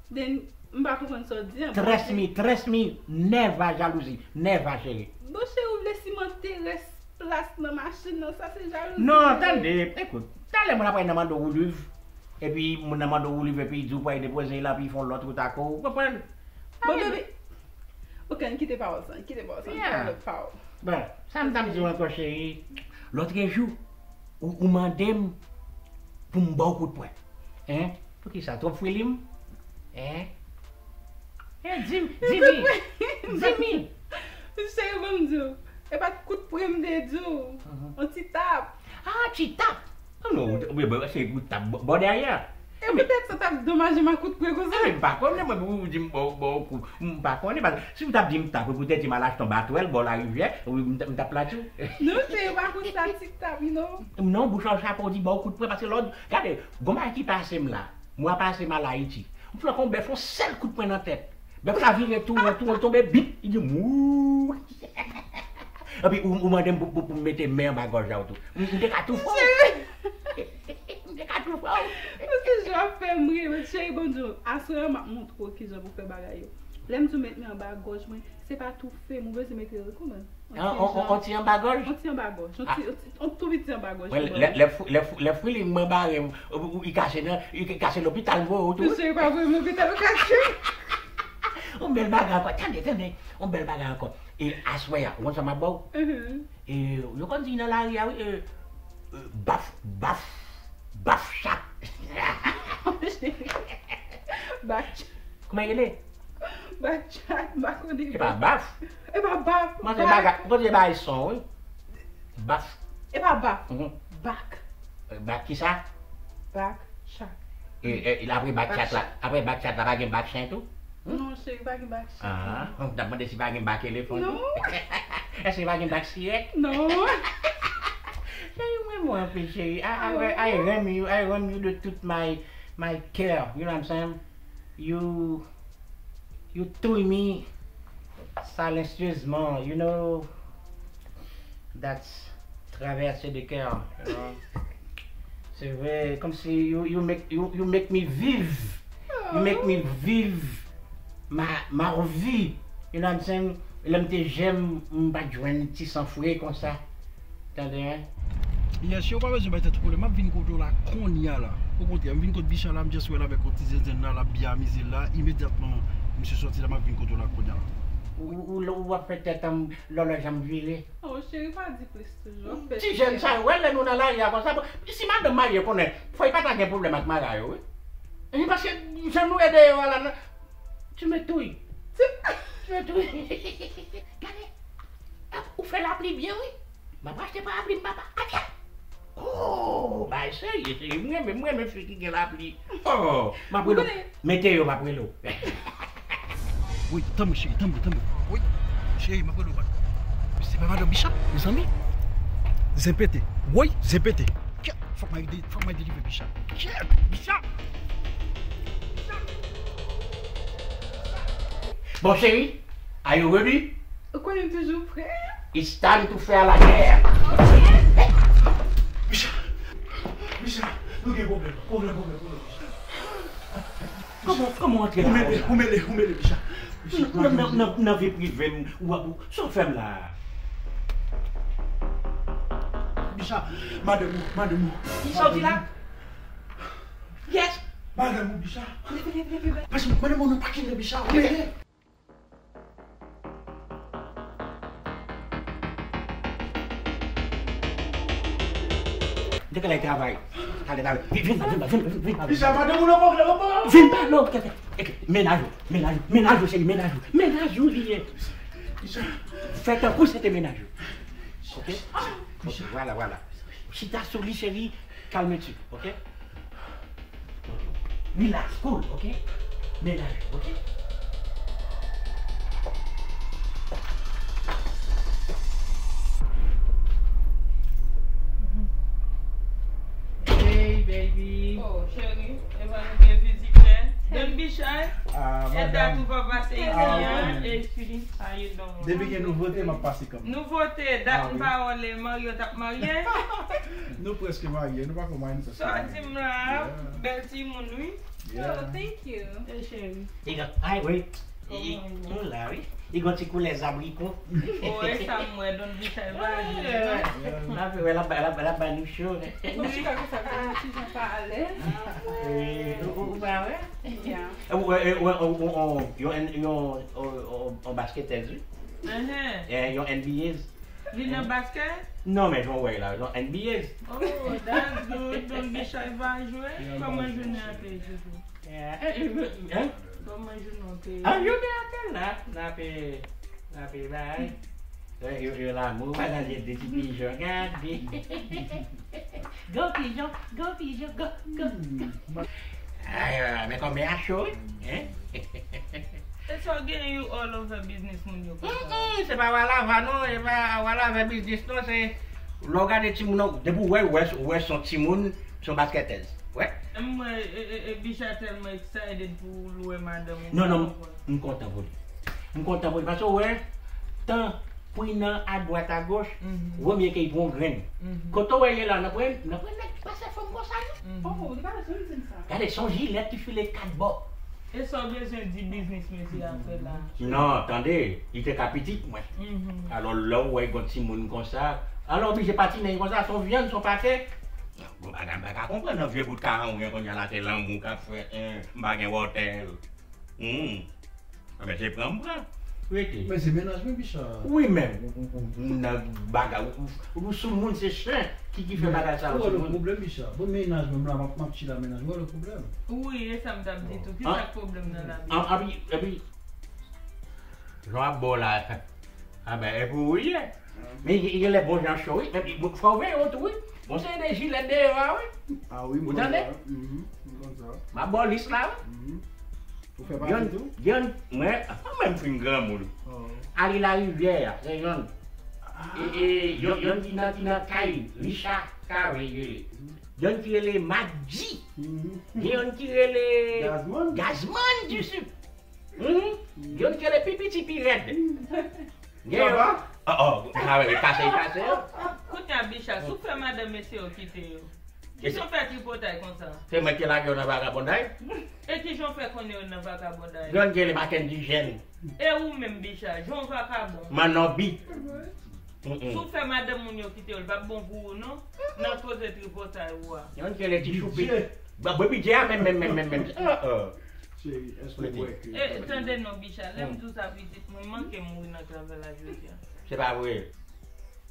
Then, m pa konprann sa w di an. Trust me, trust me, never jalouzi, never, cheri. Bon, cheri, ou vle simante rès plas nan machin nan, sa se jalouzi. Non, tande, ekout, talè moun ap pral nan mande w liv, epi moun nan mande w liv, epi di w pral depoze l, epi fè yon lòt wout ak ou, ou konprann? Bon, baby. Ok, ann kite pawòl sa, ann kite pawòl sa, ann pran lòt pawòl. Bon, sa m t ap di w ankò, cheri, lòtrejou, ou, ou mande m pou m ba w kout pwen. Hein? Poukisa? Twòp fri li m? Hein? Hein, di m, di mi. Di mi. Cheri, ban m di w. E pa t kout pwen m te di w. Mhm. Yon ti tap. Ah, ti tap. Oh non, ou, ou, ou, se kout tap bò, bò dèyè. E poutèt sa t ap domaje m ak kout pwen konsa. Men m pa konnen, mwen, pou ou di m ba w, ba w kou. M pa konnen, paske si w t ap di m tap, poutèt di m al achte yon batwèl bò larivyè, wi, m t-, m t ap la tou. Non, se pa konsa, ti tap, non. Non, bouch la chape, ou di ba w kout pwen, paske lòd, gade, gon bagay ki pase m la. Mwa pase m al Ayiti. M flanke yon bèf, yon sèl kout pwen nan tèt. Bèf la vire tou won, tou won, tonbe, bip, li di m, wouy. Epi ou, ou mande m pou, pou, pou m mete men anba gòj la w tou. M, m te ka toufe w. M te ka toufe w. Ou se jan fè m ri, men cheri, bon Dye, aswè a m ap montre w kijan pou fè bagay yo. Lè m di w met men anba gòj mwen, se pa toufe m, ou bezwen mete l kòman? On, on, on, on ti anba gòj? On ti anba gòj, on ti, on ti, on tou piti anba gòj. Lè, lè, lè fri, lè fri, lè fri li mwen bare, ou, ou, i kache nan, i kache lopital, m voye w tou. Mesye, pa voye m lopital, ou kache. On bèl bagay ankò, tande, tande, on bèl bagay ankò. E aswè a, ou konn sa m ap ba w? Mhm. E, yo konn di nan lari a, wi, e, e, baf, baf, baf chat. Baf chat. Kòman e rele? Bak chat, m pa konnen. E pa baf. E pa baf. Mwen se bak. Bagay, mwen se bagay son, wi. Baf. E pa baf. Mhm. Bak. Bak kisa? Bak chat. E, e, apre bak chat la, apre bak chat la, pa gen bak chen tou? Hmm? Non, cheri, pa gen bak chen. Ah, m t ap mande si pa gen bak elefan tou. Non. Èske pa gen bak sirèt? Non. Cheri, mwen, mwen anpil, cheri. I, I, I rem you, I rem you de tout my, my care, you know what I'm saying? You, you touy mi silencieusement, you know, that's traversé de cœur, you know. Se vre, kòmsi you, you make, you, you make me viv. You make me viv ma, ma vie. You know what I'm saying? Lè m te jèn, m pa t jwenn ti san fre konsa. Tande, hein? Yes, yo pa bezwen bay tèt ou pwoblèm. M ap vin kote w la kounye a la. Okontrè, m vin kot Bicha la, m just wè l avèk yon ti zenzèn la, l ap byen amize l la. Imedyatman, misye sòti la, m ap vin kote w la kounye a la. Ou, ou, ou, ou ap fè tèt an lòlòj an vire. Oh, cheri, pa di plis toujou. Ti jèn sa yo, wè lè nou nan lari a konsa, bon, si madanm marye konnen, fò y pa ta gen pwoblèm ak mara yo, wi. Wi, paske jan nou ye deyò a la, nan, tu me touilles. Tu, tu me touilles. Gade. Ou fè lapli byen, wi. M ap achte parapli m, papa. Atya! Oh, bay serye, serye. M renmen, m renmen fi ki gen lapli. Oh, m ap rele w. Mete yo, m ap rele w. Wi, tanbri, cheri, tanbri, tanbri. Wi, cheri, m ap rele w. Se pa madanm Bicha, mezanmi. Zen pete. Wi, zen pete. Kèt, fòk m al de-, fòk m al delivre Bicha. Kèt, Bicha! Bon, cheri, are you ready? Ou konnen m toujou prè. It's time to faire la guerre. Bicha! Bicha! Nou gen pwoblèm. Pwoblèm, pwoblèm, pwoblèm, Bicha. Kòman, kòman w antre la? Ou mele, ou mele, ou mele, Bicha. Bicha, nan, nan, nan, nan vi prive m, w ap, sa w fè m la? Bicha, madanm ou, madanm ou. Kisa w di la? Yes. Madanm ou, Bicha. Vini, vini, vini, vini. Paske madanm ou nan pakin nan, Bicha, ou mele. De kè lè travay? Talè, talè. Vin, vin la, vin la, vin, vin, vin, vin. Bicha, pa demoun nan pwoblèm ankò. Vin pa non, kèkè. Mennaj ou, mennaj ou, mennaj ou, cheri, mennaj ou. Mennaj ou li ye. Bicha. Fè tankou se te mennaj ou. Ok? Ok, vwala, vwala. Chita sou li, cheri. Kalme ti, ok? Relax, cool, ok? Mennaj ou, ok? Hey, baby. Oh, cheri, epa nou gen vizitè. Don Bicha, ah, e dat ou pa pase isi an, e sweetie, how you doing? Depi gen nouvote, m ap pase kanmenm. Nouvote, dat m pa wè lè Mario t ap marye. Nou prèske marye, nou pa kò marye, nou prèske marye. Sa w di m la, bèl timoun, wi. Yeah. Oh, thank you. E cheri. Li gen, ay, wi. Li, nou la, wi. Li gen ti koulè zabriko. Oh, e sa m wè, Don Bicha, e pa jwe, non? N ap wè, l ap, l ap, l ap bay nou cho. Mwen chita konsa, kòm ti jan pa alèz. Ou, ou, ou pa wè? Yeah. Ou, ou, ou, ou, ou, yon, yon, yon, yon, yon basketèz, wi. Eh, yon N B A. Li nan baskèt? Non, men jan w wè l la, yon N B A. Oh, that's good. Don Bicha va jwe? Kòman jounen an te jodi? Eh, eh, eh, eh. Kòman jounen an te? Ah, jounen an te la. N ap, eh, n ap, eh, bay. Eh, yo, yo lanmou, pa nan lye de ti pijon, gade. Gwo pijon, gwo pijon, gwo, gwo, gwo. Ay, ay, ay, men kòman a cho, wi, hein? E sa w gen, you all over business moun yo konsa? Mm, mm, se pa Walava non, e pa Walava business non, se lè w gade timoun nan, depi w wè, w wè, w wè se yon timoun, se yon basketèz. Wè. Mwen, e, e, e, Bicha tèlman excited pou l wè madanm ou. Non, non, m kontan pou li. M kontan pou li, paske w wè, tan Pou y nan adwat agoch, wè m ye ke y pran yon grenn. Kote w wè ye la, nan pran, nan pran nèg pase fanm konsa, non? Oh, li pa bezwen di m sa. Gade, se yon jilèt ki file kat bò. E sa w bezwen di biznis mesye a fè la? Non, tande, li te ka pitit mwen. Alò, lè w wè yon timoun konsa, alò, oblije patinen konsa, se yon vyann, se yon pate. Bon, bagay, m pa ka konprann nan vye bout karan w gen kounye a la, se lanmou k ap fè, en, m pa gen wòtè. Hmm. Anben, se pran m pran. Rete. Men se mennaj mwen, Bicha. Wi, men, ou, ou, ou, ou nan bagay, ou, ou, ou sou moun, se chen ki, ki fè bagay sa yo sou moun. Ou wè le pwoblèm, Bicha. Bon, mennaj mwen, m la, m ap, m ap chita mennaj mwen, ou wè le pwoblèm. Wi, e sa m t ap di tou. Ki sa k pwoblèm nan lavi? An, epi, epi, jan w ap bo la, anben, e pou ou ye. Men, gen, gen lè bon jan cho, wi. Men, bon, fò w veye w tou, wi. Bon, se de jilèt deyò a, wi. Ah wi, m konn sa. Ou tande? Mhm, m konn sa. M ap ba w lis la, wi. Mhm. Ou fè pati tou? Gen, gen, mwen, mwen menm fin granmoun. Oh. Ale Larivyè a, se yonn. Ah. E, e, yon, yonn ki nan, ki nan kay Richard Carré, yo rele. Yonn ki rele Madji. Mhm. Gen yonn ki rele Gazman. Gazman du Sud. Mhm. Yonn ki rele pi piti, pi rèd. Gen yon. Oh, oh, sa vle kase, kase yo. Kounye a, Bicha, si w fè madanm mesye yo kite yo, kijan w fè tripotay konsa? Se mwen ki lage yo nan vagabonday. E kijan w fè konnen yo nan vagabonday? Yonn ki rele Mackendy Jèn. E ou menm, Bicha, jan w vakabon. Manobi. Mm-mm. Si w fè madanm moun yo kite yo, l p ap bon pou ou, non? Nan koze tripotay ou a. Yonn ki rele ti choupi. Bidjè. Ba, bwe bidjè a, menm, menm, menm, menm, menm. Ah, ah. Cheri, èske w wè ke... E, tande non, Bicha, lè m di w sa, pitit mwen manke mouri nan travay la jodi a. Se pa vre.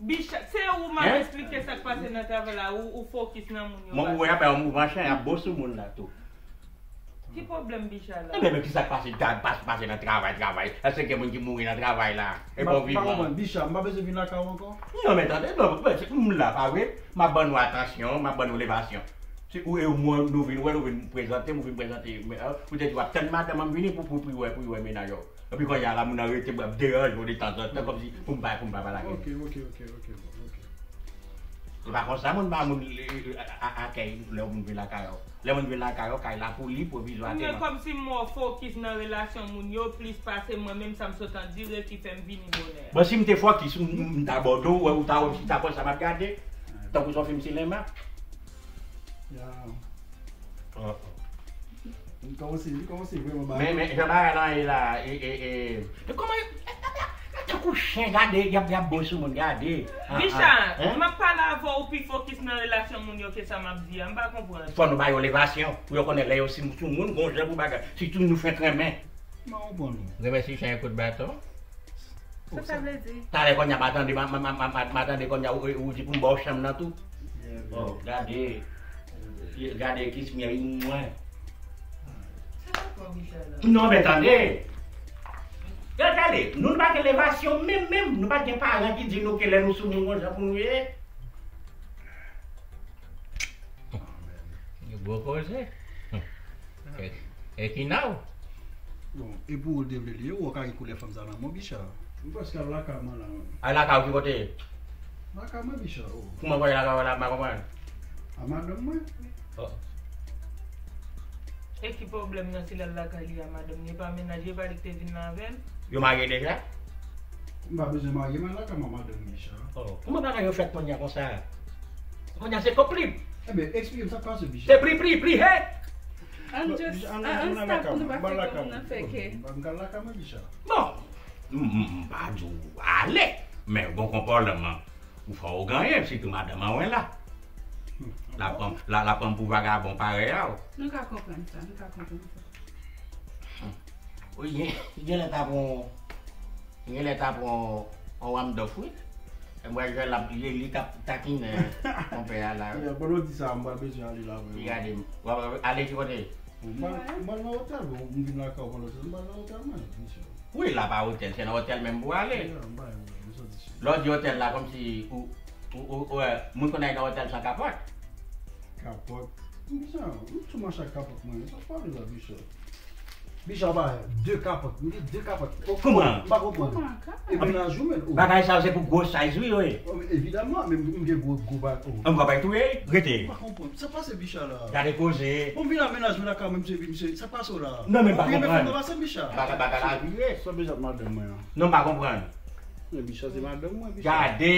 Bicha, se ou m ap esplike sa k pase nan travay la, ou, ou fokis nan moun yo. Mwen, ou wè, apre yon mouvman chen, y ap bo sou moun la tou. Ki pwoblèm Bicha la? Ebyen, men ki sa k pase, ta, pas, pase nan travay, travay? Èske gen moun ki mouri nan travay la? E pa w vivan? M pa konprann, Bicha, m pa bezwen vin lakay ou ankò? Non, men tande, non, men se, m la, pa vre? M ap ban nou atansyon, m ap ban nou levasyon. Si ou e mwen, nou vin wè, nou vin prezante m, ou vin prezante, men, euh, ou te di w ap tann madanm an vini pou, pou, pou y wè, pou y wè mennaj ou. Epi kounye a la, moun nan rete, m ap deranje w de tanzantan, kòmsi pou m pa, pou m pa pale ak li. Ok, ok, ok, ok, bon, ok. Se pa konsa moun ba moun, e, e, a, a, akèy lè moun vin lakay ou. Lè moun vin lakay ou, kay la pou li pwovizwa. Men kòmsi m wè w fokis nan relasyon moun yo plis pase mwen menm sa m sot andire ki fè m vini bonè a. Bon, si m te fokis, m, m, m ta ba w do, ou ta wè m chita konsa m ap gade, tankou se yon fim sinema. Ya. Oh, oh. Li kòmanse, li kòmanse vrèman ba. Men, men, jan bagay lan ye la, e, e, e, e kòman, e, e, e, tankou chen, gade, y ap, y ap bo sou moun, gade. Ah, Bicha, ah, hein? M ap pale avè w, ou pi fokis nan relasyon moun yo ke sa m ap di a, m pa konprann. Fò nou ba yo levasyon, pou yo konnen lè yo si sou moun, gon jan pou bagay. Sitou nou fenk renmen. M pa konprann ou. Remèsye chen kout baton. Sa sa vle di? Talè kounye a, m a tande, m a, m a, m a, m a, m a tande kounye a, ou, ou di pou m ba w chanm nan tou. Oh, gade. Gade kis mwen, mwen. Non, men tande. Gade, gade, nou pa gen levasyon menm, menm. Nou pa gen paran ki di nou ke lè nou sou moun konsa pou nou ye. Gwo koze. E, e ki naw? Bon, e pou ou te vle li ye, ou ka gen koulè fanm sa nan men w, Bicha. M prèske al lakay mwen la, menm. Al lakay ou ki kote? Lakay mwen, Bicha, oh. Kouman w lakay ou la, m pa konprann. A madanm mwen. Oh. E ki pwoblèm nan si l al lakay li a madanm li? E pa mennaj li, e pa li ki te vin la avè l? Yo marye deja? M pa bezwen marye, m al lakay mwen, madanm, Bicha. Oh, kouman bagay yo fèt kounye a konsa? Kounye a se konpli. Enben, eksplike m sa k pase, Bicha. Se pli, pli, pli, he! Ann just, ann, ann stop pou nou pa fè kòm nan fè kè. M ka lakay mwen, Bicha. Bon, m, m, m pa di w ale, men gon konpòlman ou fò w genyen, sitou madanm an wen la. L ap pran, l ap pran pou vagabon parèy a w. Nou ka konprann sa, nou ka konprann sa. Ou gen, genlè ta pran, genlè ta pran on wamdòf, wi. E m wè jwè l ap, li, li k ap takinen konpè a la. Pandan w di sa, m pral bezwen ale la, vrèman. Gade m. W ap ale ki kote? M pral, m pral nan otèl, bon, m vin lakay ou pandan w, m pral nan otèl mwen, Bicha. Wi, la pa otèl, se nan otèl menm pou ale. Lè w di otèl la, kòmsi ou, ou, ou, ou, euh, moun konn al nan otèl san kapòt. Kapòt? Bicha, m tou mache ak kapòt mwen, sa w pale la, Bicha? Bicha, ba, de kapòt, m gen de kapòt. Kouman? M pa konprann. E mennaj ou menm? Bagay sa yo se pou gwo size, wi, wi. Evidaman, men m gen gwo, gwo bag. An, m pa bay touye, rete. M pa konprann. Sa pase, Bicha, la? Gade koze. Bon, vin a mennaj mwen lakay mwen, misye vin, misye, sa pase w la? Non, men m pa konprann. Ou gen fè pase, Bicha? Bagay, bagay la vire. Sa bezwen ap madanm mwen an? Non, m pa konprann. Men Bicha se madanm mwen, Bicha. Gade.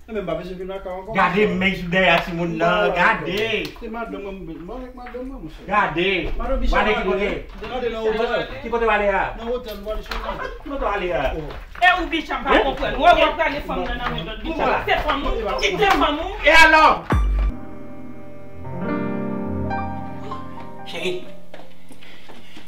Men m pa bezwen vin lakay ankò. Gade men sou dèyè timoun nan, gade. Se madanm mwen, m ba avèk madanm mwen, monchè. Gade. Madanm Bicha, gade ki kote. Gade nan otèl. Ki kote w ale a? Nan otèl, nou ale sou otèl. Ki kote w ale a? E ou Bicha m pa konprann. Wè, w ap rale fanm nan nan men lòt Bicha. Se fanm ou. Kite fanm ou. E alò? Cheri,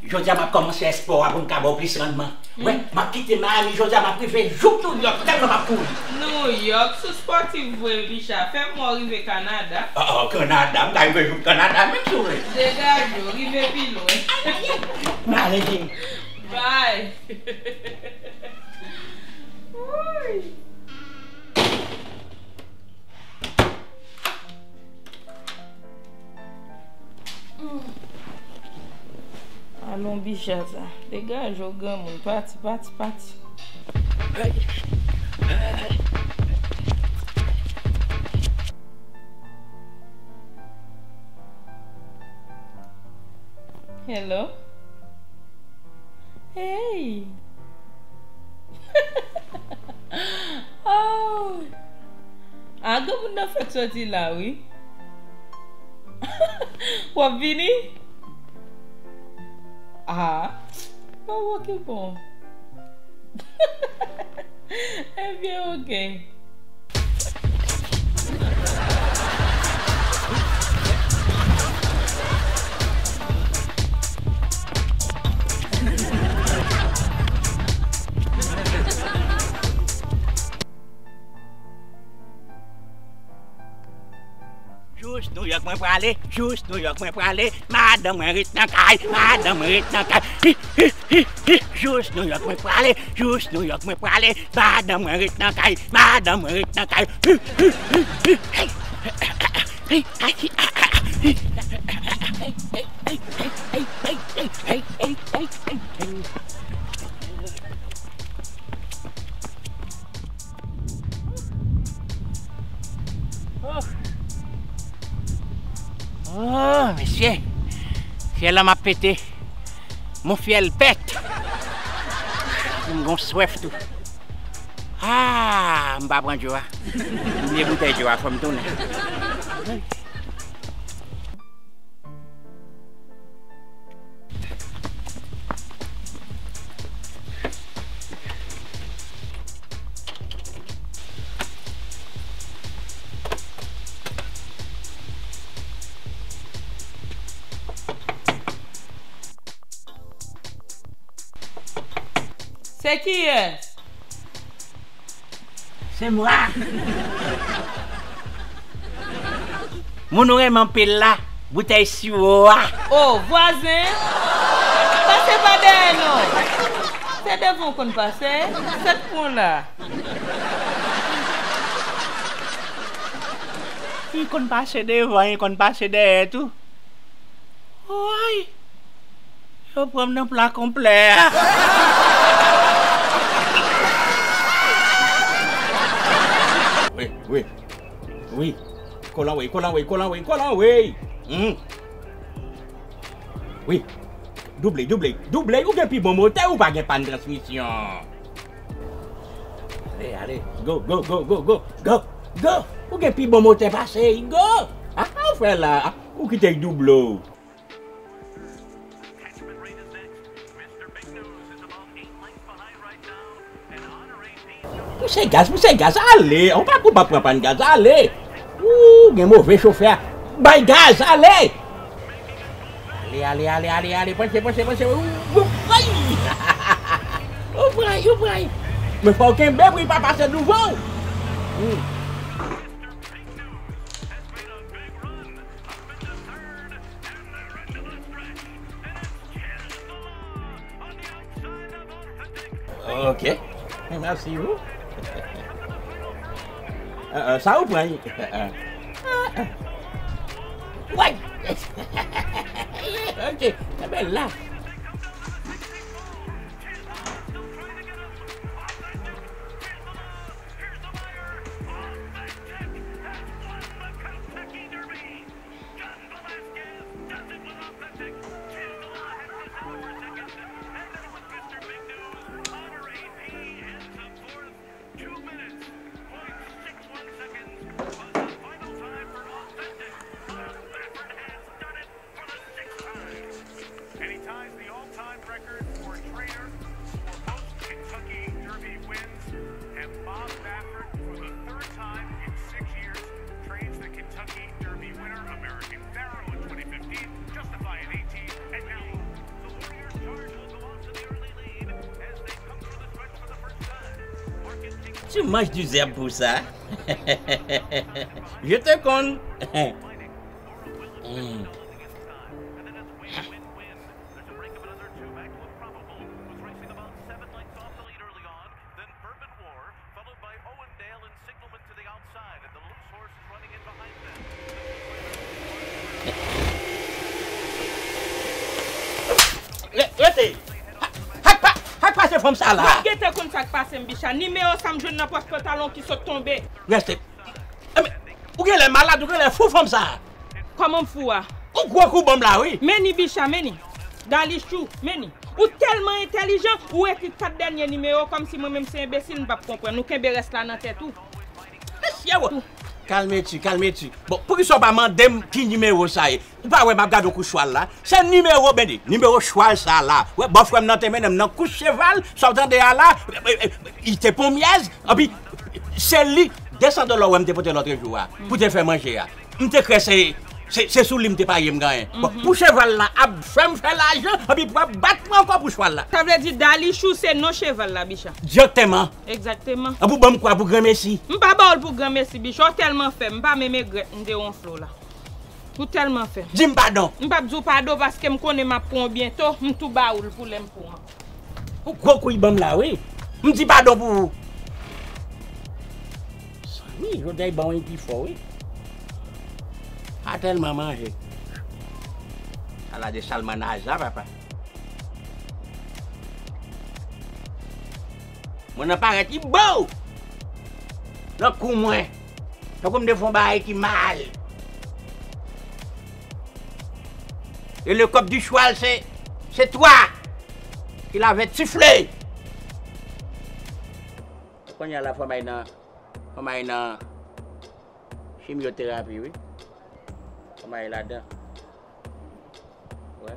jodi a m ap kòmanse espò a pou m ka ba w plis rannman. Wè, m ap kite Miami jodi a, m ap rive jouk New York, tèlman m ap kouri. New York, sou spòtif vre, Bicha. Fè m wè w rive Kanada. Oh, oh, Kanada, m ka rive jouk Kanada, menm si w vle. Degaje w, rive pi lwen. M ale, cheri. Bye. Wouy. Alon Bicha sa. Degaje w granmoun. Pati, pati, pati. Hello? Hey! Oh! A, granmoun nan fèk soti la, wi. W ap vini? Ah, oh, ok, bon. Ebyen, ok. Jous New York mwen prale, jous New York mwen prale, madanm mwen ret nan kay, madanm mwen ret nan kay. Hi, hi, hi, hi, jous New York mwen prale, jous New York mwen prale, madanm mwen ret nan kay, madanm mwen ret nan kay. Hi, hi, hi, hi, hey. Oh. Oh, mesye. Fyèl la m ap pete. Mon fyèl pèt. M gon swèf tou. Ah, m pa pran dlo a. M bliye boutèy dlo a, fò m tounen. Se kiyès? Se mwa. Moun ou renmen anpil la, Boutèy siwo a. O, vwazen! Pase pa dèyè non! Se devan w konn pase, sa k pran w la? M konn pase devan, m konn pase dèyè tou. Woy! Yo pran m nan pla konplè a. Wi, wi, wi. Kolanwey, kolanwey, kolanwey, kolanwey. Hmm. Wi. Double, double, double. Ou gen pi bon motè, ou pa gen pàn transmisyon. Ale, ale. Go, go, go, go, go. Go, go. Ou gen pi bon motè pase, go. Ah, ou fè la. Ou kite double w. Pouse gaz, pouse gaz, ale! Ou pa kou pa pran pàn gaz, ale! Ou gen move chofè a. Bay gaz, ale! Ale, ale, ale, ale, ale, panche, panche, panche. Ou, ou pran! Ou pran, ou pran! Men fò w kenbe pou li pa pase douvan w! Hmm. Ok. Mèsi ou. Ah, ah, sa ou pran? Ah, ah. Woy! Ok, e bèl la. And he ties the all-time record for a trainer for most Kentucky Derby wins. And Bob Baffert, for the third time in six years, trades the Kentucky Derby winner, American Pharoah in twenty fifteen, Justify in eighteen, and now the Warriors charge will go out to the early lead as they come through the stretch for the first time. Marcus King Tu manges du zèb pou sa. Je te con. Mm. Re-, rete! Sa k pa-, sa k pase fanm sa la? Mwen gentan konn sa k pase m, Bicha. Nimewo sa m jwenn nan pòch pantalon ki sot tonbe. Rete. Enben, ou genlè malad, ou genlè fou fanm sa. Kòman m fou a? Ou gwo kou ban m la, wi. Men ni Bicha, men ni. Dalichou, men ni. Ou tèlman entèlijan, ou ekri kat dènye nimewo kòmsi mwen menm se enbesil, m p ap konprann. Ou kenbe rès la nan tèt ou. Mesye, wo. Kalme ti, kalme ti. Bon, poukisa w pa mande m ki nimewo sa ye? Ou pa wè m ap gade yon kou chwal la? Se nimewo, bende, nimewo chwal sa la. Wè, bò frè m nan te mennen m nan kous cheval, sa w tande a la, e, e, e, li te pon myèz, anpi se li, de san dola wè m te pote lòt jou a, pou te fè manje a. M te kwè se, se, se sou li m te parye m ganyen. Bon, pou cheval la ap fè m fè lajan, anpi pou ap bat mwen ankò pou chwal la. Sa vle di Dalichou se non cheval la, Bicha? Direkteman. Egzakteman. An pou ban m kwa pou granmesi. M pa ba w l pou granmesi, Bicha. Ou tèlman fè m, m pa menm egrèt m te wonfle w la. Ou tèlman fè m. Di m padon. M p ap di w padon paske m konnen m ap pran w byento, m tou ba ou l pou lè m pran w. Ou gwo kou y ban m la, wi. M di padon pou ou. Zanmi, jodi a y ban w pi fò, wi. A tèlman manje. Ala de salmanaza, papa. Mwen nan parèt li bo nan kou mwen. Tankou m te fè yon bagay ki mal. E le kòb di chwal se, se twa ki lavèt sifle. Kounye a la fò m al nan, fò m al nan chimyoterapi, wi. Fò m al ladan. Wè.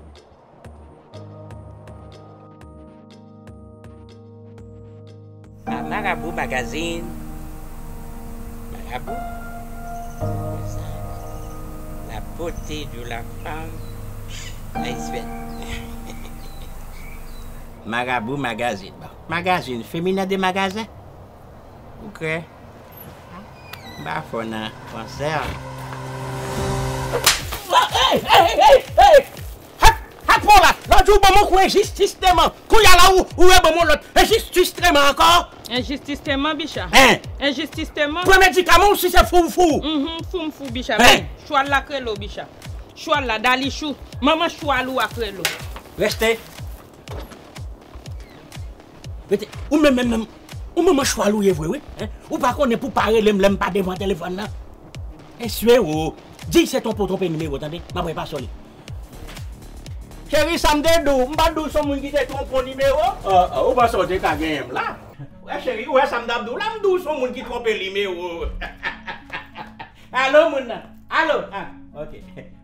Ah, Marabou Magazine. Marabou. La beauté de la femme haïtienne. Marabou Magazine. Bon, magazine féminin de magasin. Ou kwè? M pa fò nan fransè a. Oh, hey! Hey, hey, hey, hey! Hak, hak pran w la! Lòt jou w ban m yon kou enjistisman. Kounye a la ou, ou reban m yon lòt enjistisman ankò. Enjistisman, Bicha? Hein? Enjistisman? Pran medikaman w si se fou w fou. Mhm, fou m fou, Bicha. Hein? Chwal la k rele w, Bicha. Chwal la, Dalichou. Manman chwal ou a k rele w. Reste. Rete. Ou menm, menm, menm. Ou manman chwal ou ye vre, wi. Hein? Ou pa konnen pou pa rele m lè m pa devan telefòn nan. Esye o. Di se tonpon twonpe nimewo, tande? M ap repa sou li. Cheri, sa m te di w, m pa t di w se yon moun ki te twonpe w nimewo? Ah, ah, ou panse w te ka genyen m la? Wè, cheri, ou wè sa m t ap di w la, m di w se yon moun ki twonpe nimewo. Alo, moun nan. Alo. Ah, ok.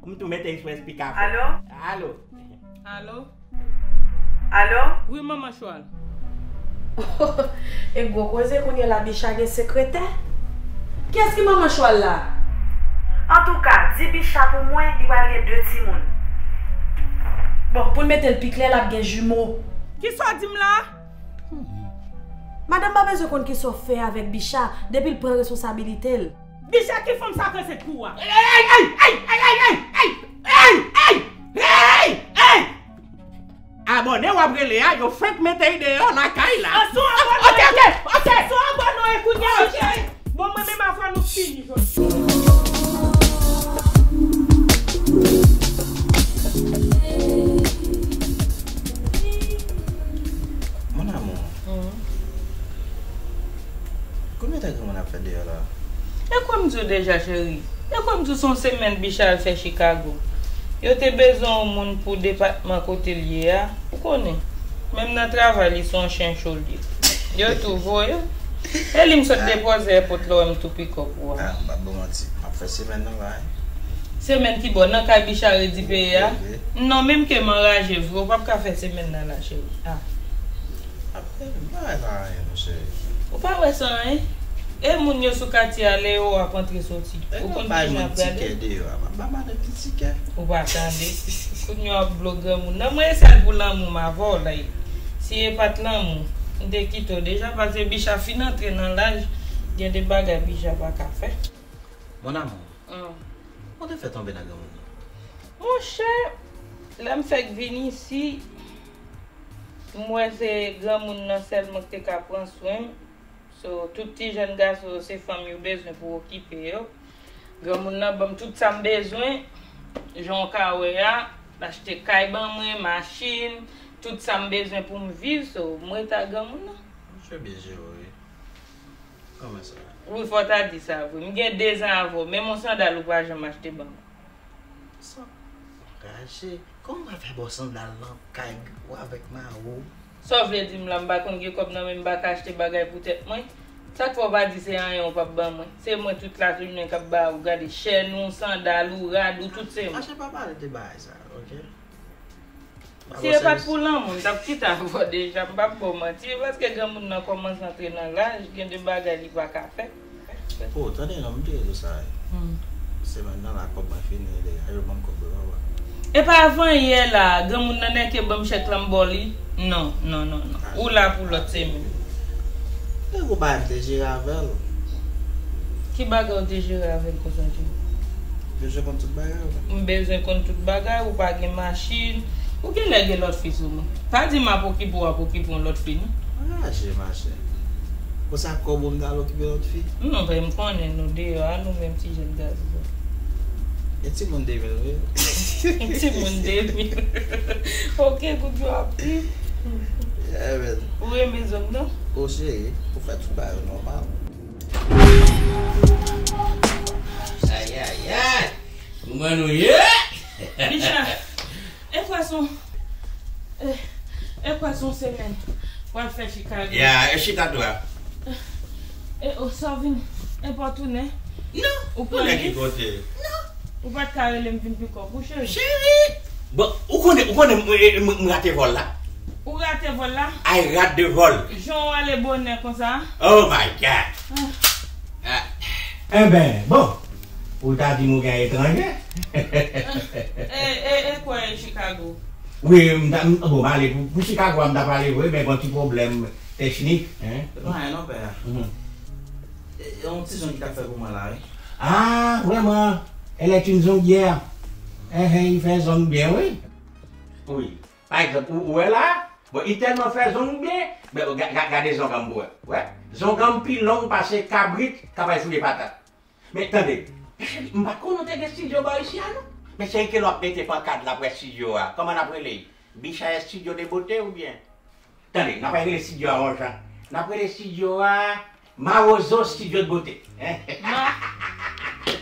M tou mete eksprè spika fò. Alo? Alo. Alo? Alo? Wi, manman chwal. E gwo koze kounye la, Bicha gen sekretè? Kiyès ki manman chwal la? Antouka, di Bicha pou mwen, li pral gen de timoun. Bon, pou n mete l pi klè, l ap gen jimo. Kisa w di m la? Madanm pa bezwen konn kisa w fè avèk Bicha, depi l pran responsabilite l. Bicha ki fanm sa k resèt kou a? Ey, ey, ey! Abòne w ap rele a, yo fenk mete l deyò lakay la. An son abòne. Ok, ok, ok. An son abòne e kounye a, Bicha. Bon, mwen menm avè w nou fini jodi. Mon amour. Konbyen tan granmoun ap fè deyò la? E kwè m di w deja, cheri. E kwè m di w se yon semèn Bicha al fè Chicago. Yo te bezwen yon moun pou depatman kote l ye a. Ou konnen, menm nan travay li se yon chen cho l ye. Yo tou voye w. E li m sot depoze èpòt la, w wè m tou pikòp ou a. Ah, m p ap ba w manti. M ap fè semèn nan la, wi. Semèn ki bò? Nan kay Bicha redi peye a? Non, menm ke m anraje vre, w p ap ka fè semèn nan la, cheri. Ah. Apre, m pa wè sa anyen, non, cheri. Ou pa wè sa anyen? E moun yo sou katye a, lè yo ap antre soti. Ou konn kijan y ap gade? Ba madanm ti tikè. Ou pa tande. Kounye a w ap blo granmoun nan. Mwen e sèl pou lanmou m avè w la. Si e pa t lanmou, m te kite w deja, paske Bicha fin antre nan laj, gen de bagay Bicha pa ka fè. Mon amour, ou te fè tonbe nan granmoun nan? Monchè, lè m fèk vin isi, m wè se granmoun nan sèlman ki te ka pran swen m. So, tout ti jèn gason yo, se fanm yo bezwen pou okipe yo. Granmoun nan ban m tout sa m bezwen. Jan w ka wè a, l achte kay ban mwen, machin, tout sa m bezwen pou m viv. So, m ret ak granmoun nan. Misye byen jere w, wi. Kòman sa? Wi, fò w ta di sa vre. M gen de zan avè w, menm yon sandal ou pa janm achte ban mwen. Sa anraje. Kòman w pral fè ba w sandal nan kay ou avèk mari w? Sa w vle di m la, m pa konn gen kòb nan men m, m pa ka achte bagay pou tèt mwen? Sa k fè w pa di se anyen ou p ap ban mwen? Se mwen tout lajounen k ap ba ou, gade chèn ou, sandal ou, rad ou, tout se mwen. Mache pa pale de bagay sa, oke? Si e pa t pou lanmou, m t ap kite avè w deja, m p ap ba w manti, paske granmoun nan kòmanse antre nan laj, gen de bagay li pa ka fè. Oh, tande non, m te di w sa. Semèn nan la, kòb mwen fini, deja yo ban m kòb yo, papa. E pa avan yè la, granmoun nan nèke ban m chèk la, m ba w li? Non, non, non, non. Ou la pou lòt semèn. E ou pa m te jere avè l. Ki bagay ou te jere avè l konsa, Jimmy? Bezwen konn tout bagay, wi. M bezwen konn tout bagay, ou pa gen machin. Ou genlè gen lòt fi sou mwen. Pa di m ap okipe w, ap okipe yon lòt fi, non. Raje, machè. Konsa kòb ou m t al okipe lòt fi? Non, men m konnen nou deyò a, nou menm ti jèn gason. E timoun de mil, wi. Timoun de mil. Ok, kout yo ap. Yeah, man. Ou renmen zòn nan? O cheri, ou fè tout bagay yo nòmal. Ayayay! Kouman nou ye? Michel, e kwè se yon, e, e kwè se yon semèn w al fè Chicago. Ya, e chita dwa. E, o, sa w vin, e pa w tounen? Non, ou tounen ki kote? Non. Ou pa t ka rele m vin pikòp ou, cheri? Cheri! Bon, ou konnen, ou konnen, m, m, m rate vòl la. Ou rate vòl la? I rate the vol. Jan w ale bonè konsa? Oh my God! Ah. Enben, bon, ou ta di m ou gen etranje. E, e, e kwè e Chicago? Wi, m ta, m, bon, m ale pou, pou Chicago a, m ta pale vre, men gon ti pwoblèm teknik, hein. Se pa anyen non, pè. Mhm. E, e yon ti zong ki ka fè pou mwen la, wi. Ah, vraiment, elle est une zonguière. Enhen, li fè zong byen, wi. Wi. Pa egzanp, ou, ou wè la, bon, li tèlman fè zong byen, men, ga- ga- gade zong an m pou wè. Wè? Zong an m pi long pase kabrit k ap al fouye patat. Men tande, cheri, m pa t konnen w te gen estidyo bò isi a, non. Men cheri, ke lè w ap mete pankad la pou estidyo a, kòman n ap rele l? Bicha Estidyo de Bote oubyen? Tande, n ap rele estidyo a yon jan. N ap rele estidyo a Mawozo Studio de Beauté. Ma-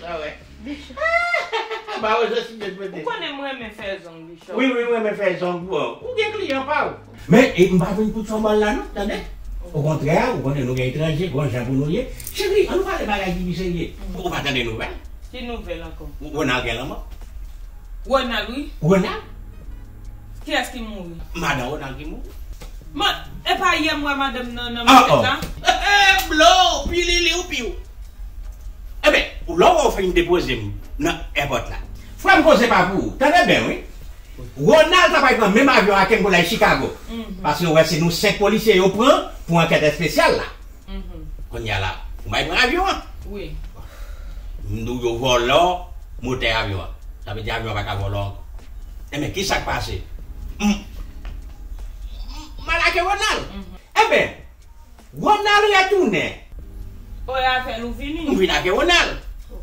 Sa wè. Bicha. Mawozo Studio de Beauté. Ou konnen m renmen fè zong, Bicha. Wi, wi, m renmen fè zong, bon. Ou gen kliyan pa w. Men, e, m pa vin pou tchòbòl la, non, tande? Okontrè, ou konnen nou gen etranje, gon jan pou nou ye. Cheri, ann nou pale bagay ki pi serye. Ou pa tande nouvèl? Ki nouvèl ankò? Ronald gen lanmò. Ronald, wi. Ronald? Kiyès ki mouri? Madan Ronald ki mouri. Man, e pa yè m wè madanm nan nan Ah, makèt oh. la? Blo, pilili ou piw. Eben, lè w fin depoze m nan èpòt la. Frè m, koze pa pou ou. Tande byen, wi. Ronald ta pral pran menm avyon a ke m pou l al Chicago. Mhm. Paske w wè se nou senk polisye yo pran pou ankèt espesyal la. Mhm. Kounye a la, ou bay pran avyon an. Wi. M di w yo vòlò motè avyon an. Sa vle di avyon an pa ka vòlò ankò. Enben, ki sa k pase? M, m al ak Ronald. Mhm. Enben, Ronald retounen. Ou e avè l ou vini? M vin ak Ronald.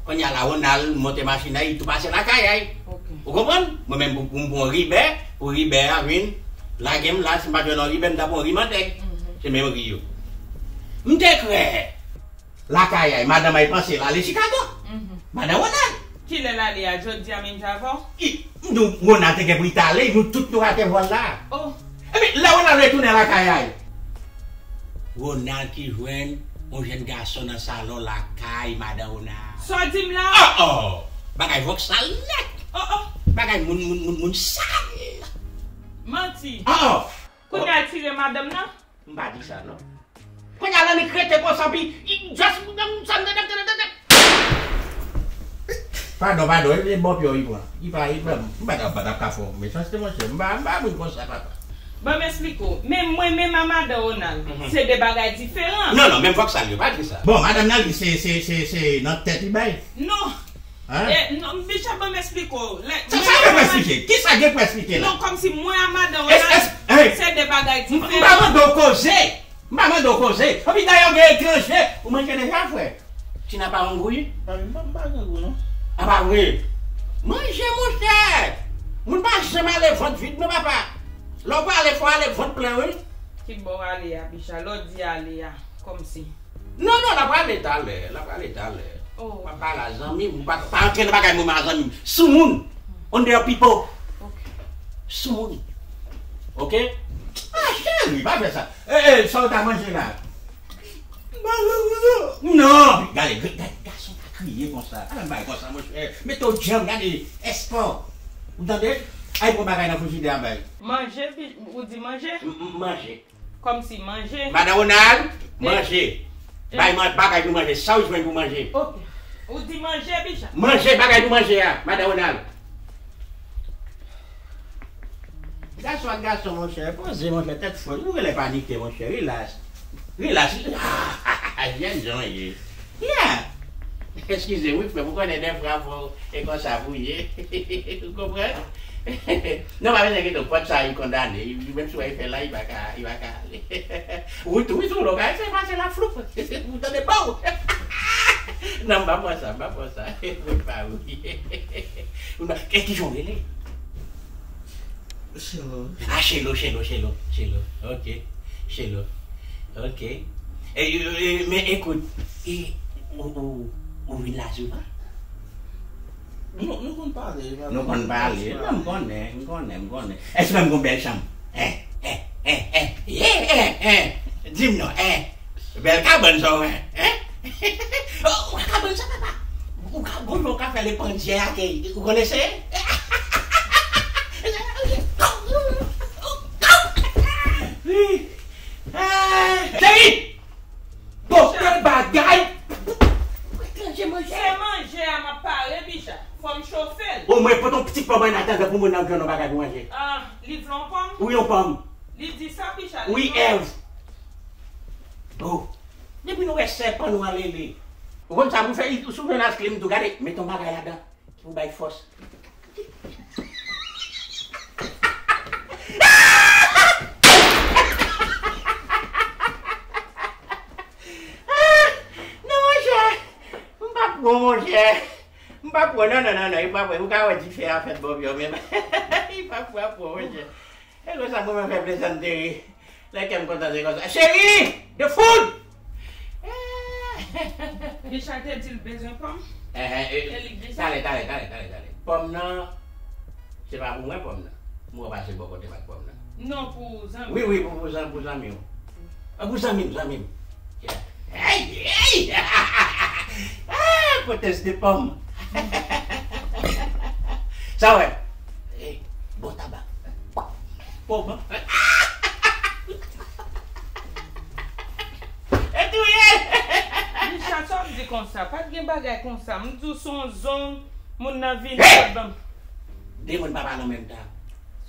Kounye a la, Ronald monte machin nan, li tou pase lakay a. Ok. Ou konprann? Mwen menm, pou, pou m pran yon Ribè, pou Ribè a vin lage m la, si m pa t jwenn yon Ribè, m ta pran yon ri mantèg. Mhm. Se menm ri yo. M te kwè lakay a, madanm a panse l ale Chicago. Mhm. Madan Ronald. Kilè l ale a? Jodi a menm jan avè w? I, m di w, Ronald te gen pou li t ale, nou tout nou rate vòl la. Oh. Epi, lè Ronald retounen lakay a, Ronald ki jwenn yon jèn gason nan salon lakay madan Ronald. Sa w di m la? Oh, oh! Bagay vòksal nèt! Oh, oh! Bagay moun, moun, moun, moun sal! Manti! Oh, oh! Kounye a l tire madanm nan? M pa di sa, non. Kounye a l annik rete konsa, pi, i, just, m, m, sa m tande, tande, tande. Padon, padon, e, e bò pye w li pran. Li pa, li pran. M pa t ap, pa t ap ka fè w mechanste, monchè. M pa, m pa moun konsa, papa. Ban m esplike w. Men mwen menm a madan Ronald, Mhm. se de bagay diferan. Non, non, menm vòksal yo, pa di sa. Bon, madanm nan, li, se, se, se, se nan tèt li bay. Non. Hein? E, non, Bicha, ban m esplike w. Lè, Sa, men sa gen pou mwen, esplike? Kisa gen pou esplike la? Non, kòmsi mwen a madan Es, Ronald, es, hey! se de bagay M, m diferan. pa mande w koze. M pa mande w koze. Epi dayè w gen etranje. Ou manje deja, frè? Tina pa grangou, wi? A, m pa, m pa grangou, non. A, pa vre? Manje, monchè! Moun pa janm ale vant vid, non, papa. Lè w prale, fò w ale vant plen, wi. Ki bò w ale a, Bicha? Lè w di ale a, kòmsi. Non, non, l ap prale talè, l ap prale talè. Oh. M ap pale a zanmi m, ou pa, pa antre nan bagay mwen a zanmi m. Soumoun, under people. Ok. Soumoun. Ok? Ah, cheri, pa fè sa. Eh, eh, sa w ta manje la? Non! Gade, gade, gade, gason pa kriye konsa. Ala m bay konsa, monchè. Mete w djanm, gade, espò. Ou tande? Ay, pran bagay nan frijidè a bay. Manje, pi, ou di manje? M, m, manje. Kòmsi manje. Madan Ronald, De- manje. De- Bay man, bagay pou manje. Sa w jwenn pou manje? Ok. Ou di manje, Bicha? Manje, bagay pou manje a, Madan Ronald. Gason ak gason, monchè. Poze, monchè, tèt fwèt. Ou genlè panike, monchè. Relax. Relax. Jèn jan w ye. Yeah. Eskize m, wi, frè m, ou konnen dèfwa fò e konsa pou ye. Ou konprann? Non, pa bezwen enkyete w, pòt sa a, li kondane. Li, li, menm si w wè l fè la, li pa ka, li pa ka ale. Wi, tou, wi, tou, lò, se pase la, floup. Ou tande, pow! Non, m pa pran sa, m pa pran sa. Mwen pa, wi. Mwen pa, e ki jan w rele? Chelo. Ah, Chelo, Chelo, Chelo, Chelo. Ok. Chelo. Ok. E, e, e, men ekout, e, ou, ou, ou vin la souvan? Nou, nou konn pale. Nou konn pale. Non, m konnen, m konnen, m konnen. Èske menm gon bèl chanm? Hein, hein, hein, hein. Yeah, hein, hein. Di m non, hein. Bèl kabann sa w, hein? Hein? Oh, kabann sa, papa. Ou ka, gon jan w ka fè l pandyè akèy. Ou konnen se? Cheri! Pote bagay! Etranje manje. Se manje a m ap pare, Bicha. Fò m chofe l. Omwen, pote yon ti pòm an atandan pou moun nan jwenn yon bagay pou manje. Ah, li vle yon pòm? Wi, yon pòm. Li di sa, Bicha, li vle yon pòm. Wi, Èv. Oh. Depi nou wè sèpan nou anlele. Ou konn sa pou fè, ou sou jwenn asklim tou, gade, met yon bagay ladan ki pou bay fòs. Bon, monchè, m pa pran, non, non, non, non, li pa pran. Ou ka wè dife a fèt bò pye w menm. Li pa pran, pran, monchè. E konsa, mwen menm fè plezanterie. Lè kè m kontan, se konsa. Cheri, de food! Richard te di l bezwen pòm. Ehe, e, e li gen sa. Talè, talè, talè, talè, talè. Pòm nan, se pa pou mwen pòm nan. Mwen pase bò kote m ak pòm nan. Non, pou zanmi. Wi, wi, pou, pou zan-, pou zanmi w. Ah, pou zanmi m, zanmi m. Hey, hey! Ah, potans de pòm. Sa wè? Hey, bon tabak. Pòm. E touye! Richard, sa w ap di konsa? Pa t gen bagay konsa. M di w se yon zong, moun nan vini, hey! Ban m. De moun pa pale an menm tan.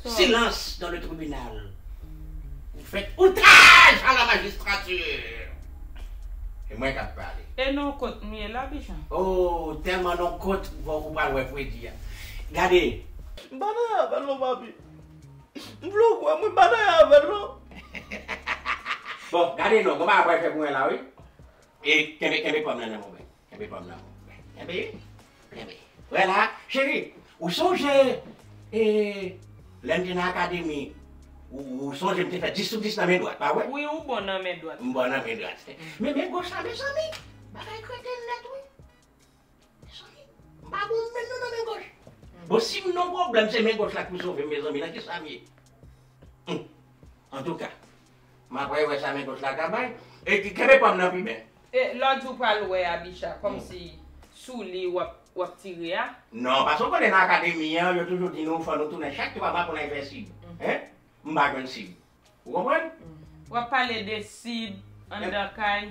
Silence dans le tribunal. Vous faites outrage à la magistrature. E mwen k ap pale. E nan kont m ye la, Bicha? Oh, tèlman nan kont, bon, ou pral wè fredi a. Gade. M pa nan avè l non, papi. M vle w kwè mwen pa nan avè l non. Bon, gade non, kòman apre fè pou mwen la, wi. E kenbe, kenbe pòm nan nan mwen. Kenbe pòm nan. Kenbe, kenbe. Vwala, cheri, ou sonje, e, lè m te nan akademi, ou, ou sonje m te fè dis sou dis nan men dwat, pa vre? Wi, ou bon nan men dwat. M bon nan men dwat. Men men goch la, mezanmi, bagay kreten nèt, wi. Mezanmi, m pa bon menm non nan men goch. Bon, si m nan pwoblèm, se men goch la k pou sove m, mezanmi, nan kisa m ye? Hum. Antouka, m ap wè sa men goch la ka bay. E ki kenbe pòm nan pi byen. E lè w di w pral wè a, Bicha, kòmsi sou li w ap, w ap tire a? Non, paske w konnen nan akademi an, yo toujou di nou fò nou tounen chak twa mwa pou n al fè sib. Hen? M pa jwenn sib. Ou konprann? W ap pale de sib anndan kay.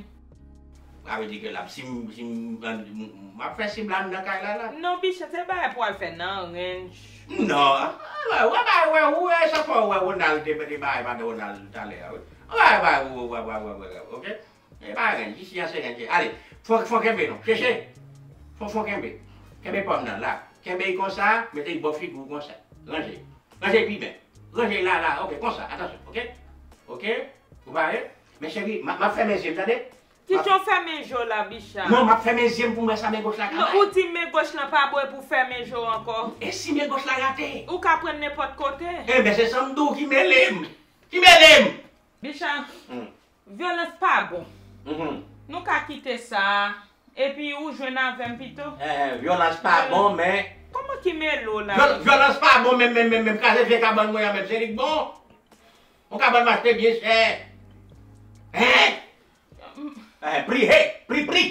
Sa vle di ke la, si m, si m, m ap fè sib la anndan kay la, la. Non, Bicha, se bagay pou w al fè nan ranch. Non. Wè, wè, wè, ou wè, sa fò, wè, Ronald te, te bay madan Ronald talè a, wi. Wè, wè, wè, wè, wè, wè, wè, oke? E pa ranch, isi a se ranch. Ale, fò, fò kenbe non, chèche. Fò, fò kenbe. Kenbe pòm nan, la. Kenbe l konsa, mete l bò figi w konsa. Ranje. Ranje pi byen. Ranje la, la. Oke, konsa. Atansyon, oke? Oke? Ou pare? Men cheri, m ap, m ap fèmen zye m, tande? Kijan w fèmen je w la, Bicha? Non, m ap fèmen zye m pou m wè sa men goch la ka bay. Non, ou di men goch lan pa bon epi w fèmen je w ankò. E si men goch la rate? Ou ka pran nenpòt kote. Enben, se sa m di w ki mele m. Ki mele m. Bicha, hmm, vyolans pa bon. Mhm. Nou ka kite sa. Epi ou jwenn avè m pito. Eh, vyolans pa bon, men. Kòman ki mele w la? Vyol-, vyolans pa bon, men, men, men, men, kraze vye kabann mwen an, men, se li k bon. Yon kabann m achte byen chè. Hein? Eh, pri, he, pri, pri.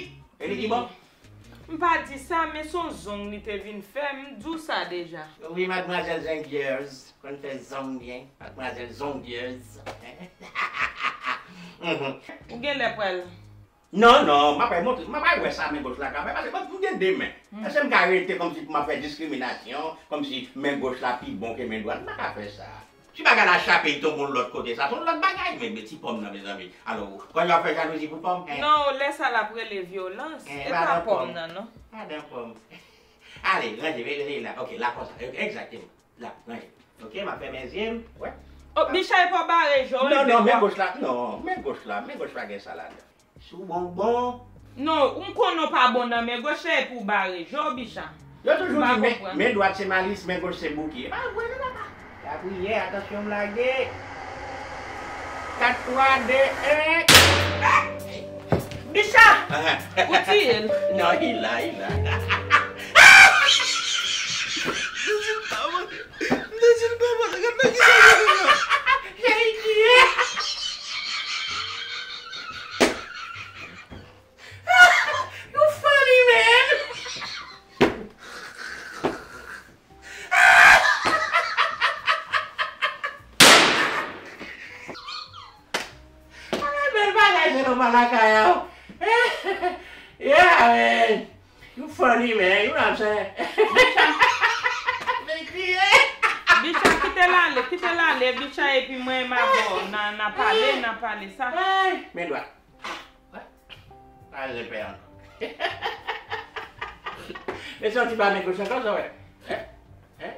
E li ki bon? M pa di sa, men se yon zong li te vin fè, m di w sa deja. Wi, madmwazèl zongyèz. Konn fè zong byen, madmwazèl zongyèz. Mhm. Ou genlè pral. Non, non, m ap al montre, m ap al wè sa men goch la ka fè, paske m gen de men. Hmm. Èske m ka rete kòmsi pou m ap fè diskriminasyon, kòmsi men goch la pi bon ke men dwat? M pa ka fè sa. Si bagay la chape, l tonbe yon lòt kote, sa se yon lòt bagay, men, men ti pòm nan, mezanmi. Alò, kòman yo ap fè jalouzi pou pòm, hein? Non, lè sa l ap rele vyolans. Hein, e pa pòm nan, non. Pa dan pòm. Ale, ranje, rele la. Ok, la konsa. Egzakteman. La, ranje. Ok, m ap fèmen zye m. Wè. Oh, Bicha, e pa w bare je w. Non, non, men goch la, non, men goch la, men goch la gen sa ladan. Si w bon, w bon. Non, m konnen w pa bon nan men goch la epi w bare je w, Bicha. Yo toujou di men, men dwat se malis, men goch se bouke. E pa vre, non, papa. Lapriyè, atansyon, m lage. Kat, twa, de, en. Bicha! Ou tiye l. Non, li la, li la. Mezanmi, papa, gad nan ki sa nou ye la. Jezi! You funny, man! Ala bèl bagay, se nòmal lakay a w. Yeah, man. You funny, man. You know what I'm saying? Vin kriye. Bicha, kite l ale, kite l ale, Bicha, epi mwen, m avè w, n a, n a pale, n a pale sa. Ay, men dwat. Wè? Pa repè ankò. Mesye, yon ti pa men goch ankò, sa wè. Hein? Hein?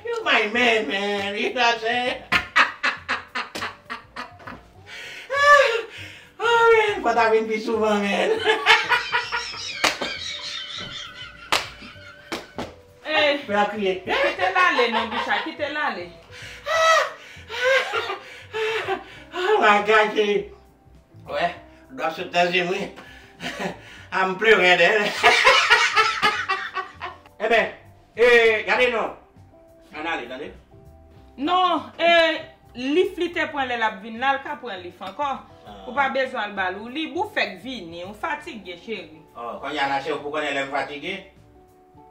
You my man, man. You know what I'm saying? Oh, man. ta vin pi souvan, men. Ey, fè l ap kriye. Kite l ale non, Bicha, kite l ale. Oh my God, cheri. Wè, dlo ap sot nan je m, wi. I'm pleurer, dè. Eben, e, gade non. Ann ale, tande. Non, e, lif li te pran lè l ap vin la, l ka pran lif ankò. Ou pa bezwen al ba l ou lib, ou fèk vini, ou fatige, cheri. Oh, kounye a la, cheri, ou konnen lè m fatige?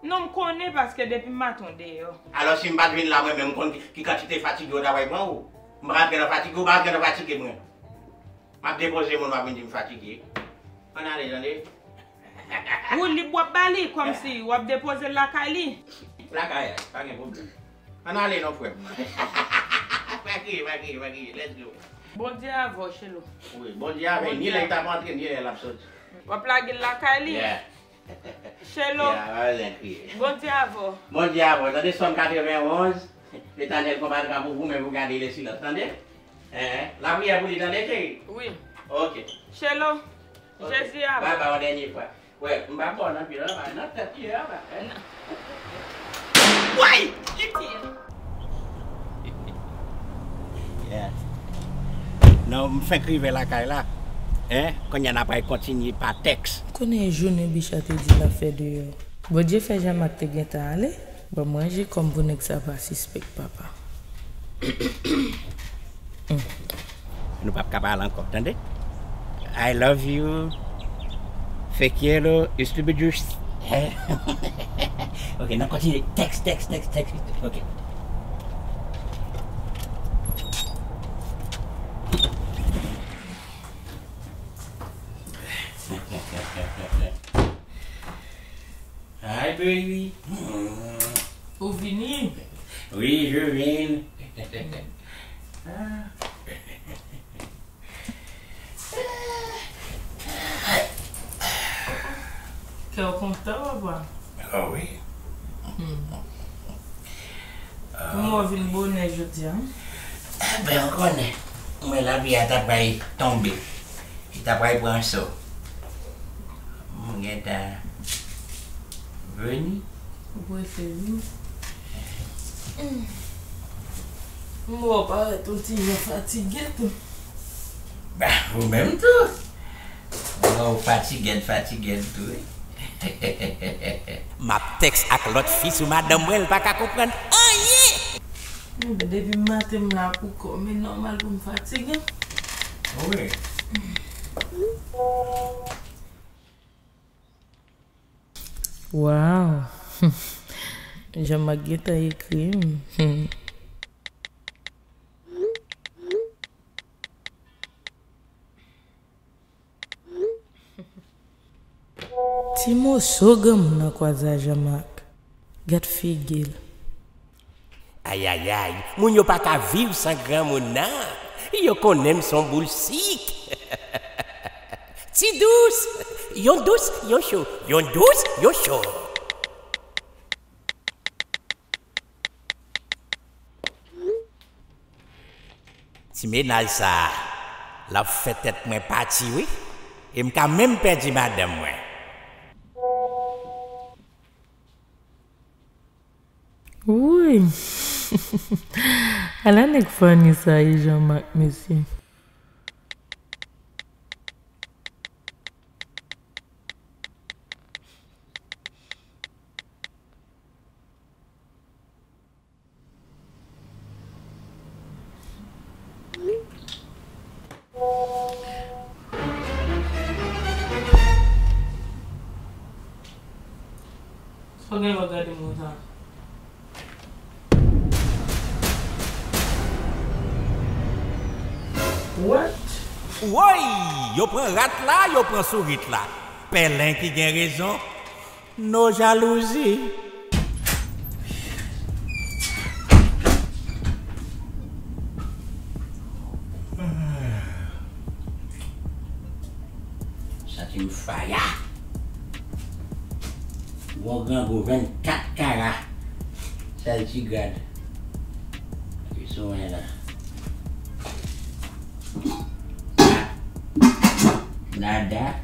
Non, m konnen paske depi maten w deyò. Alò, si m pa t vin la, mwen menm, m konn ki, ki kantite fatige w ta pral pran ou. M pa rantre nan fatige, ou pa rantre nan fatige mwen. M ap depoze moun, w ap vin di m fatige. Ann ale, tande. Ou lib w ap ba li, kòmsi w ap depoze l lakay li. Lakay, pa gen pwoblèm. Ann ale non, frè m. Pa kriye, pa kriye, pa kriye. Let's go. Bondye avè w, Chelo. Wi, Bondye avè l. Ni lè l t ap antre, ni lè l ap soti. W ap lage l lakay li? Yeah. Chelo. Yeah, pa bezwen kriye. Bondye avè w. Bondye avè w. Tande Sòm katrevenn onz, Letènèl konbattra pour vous, mais vous gardez le silence. Tande? Hein? Lapriyè pou li, tande, cheri? Wi. Ok. Chelo, ok. Jezi avè w. Bye bye, yon dènye fwa. Wè, m pa bon anpil, an, nan tèt li, an, ba, hein? Way! Piti. Yeah. Non, m fenk rive lakay la. Hein? Kounye a n ap pral kontinye pa tèks. Konnen e jounen Bicha te di l ap fè deyò. Bondye fè Jean-Marc te gentan ale. Ban m ranje kò m pou nèg sa pa sispèk, papa. Nou p ap ka pale ankò, tande? I love you. Fake yellow, you stupid juice. Ok, n ap kontinye. Tèks, tèks, tèks, tèks. Ok. Hi, baby. Ou vini? Oui, je viens. Ah. Kè w kontan, papa? Ah wi. Hmm. Kòman w vin bonè jodi a? Enben, ou konnen, mwen lavi a ta pral tonbe. Li ta pral pran so. Mwen gentan vini. Ou prese vini? Hmm. M wè w parèt yon ti jan fatige tou. Ba, ou menm tou. Bon, ou fatige, fatige tou, wi. M ap tèks ak lòt fi sou madanm mwen, l pa ka konprann anyen. Enben, depi maten m la pou kò m, e nòmal pou m fatige. Wi. Wow! Jean-Marc gentan ekri m. Ti moso granmoun nan kwaze a Jean-Marc. Gad figi l. Ayayay, moun yo pa ka viv san granmoun nan. Yo konnen m s on boul sik. Ti dous, yon dous, yon cho, yon dous, yon cho. Ti mennaj sa a, l ap fè tèt mwen pati wi, e m ka menm pèdi madanm mwen. Wouy! Ala nèg funny sa ye, Jean-Marc, mesye. Sa w gen lè w gade m konsa? What? Woy! Yo pran rat la, yo pran sourit la. Pèlen ki gen rezon. No jalouzi. Santi m faya. Yon grangou vennkat kara. Sèl ti grad. Ki sou mwen la. Nada.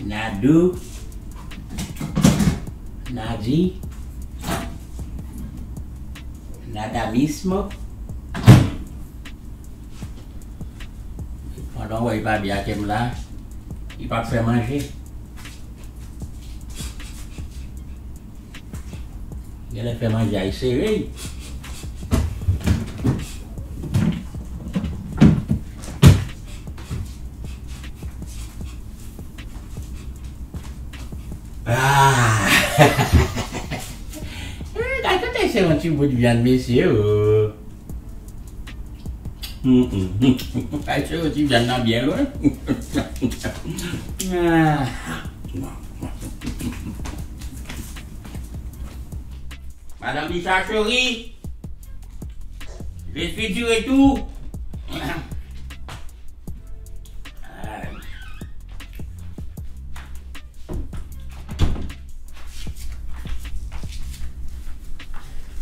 Nadou. Nadi. Nada mismo. Pandan w wè li pa byen ak m la, li p ap fè manje. Genlè fè manje a, li sere. Ah! Eh, gade kote se yon ti bout vyann, mesye, oh. Mm, mm. Ay, se yon ti vyann nan byen lwen. Ah. Madame Richard Cherie, je suis du retour.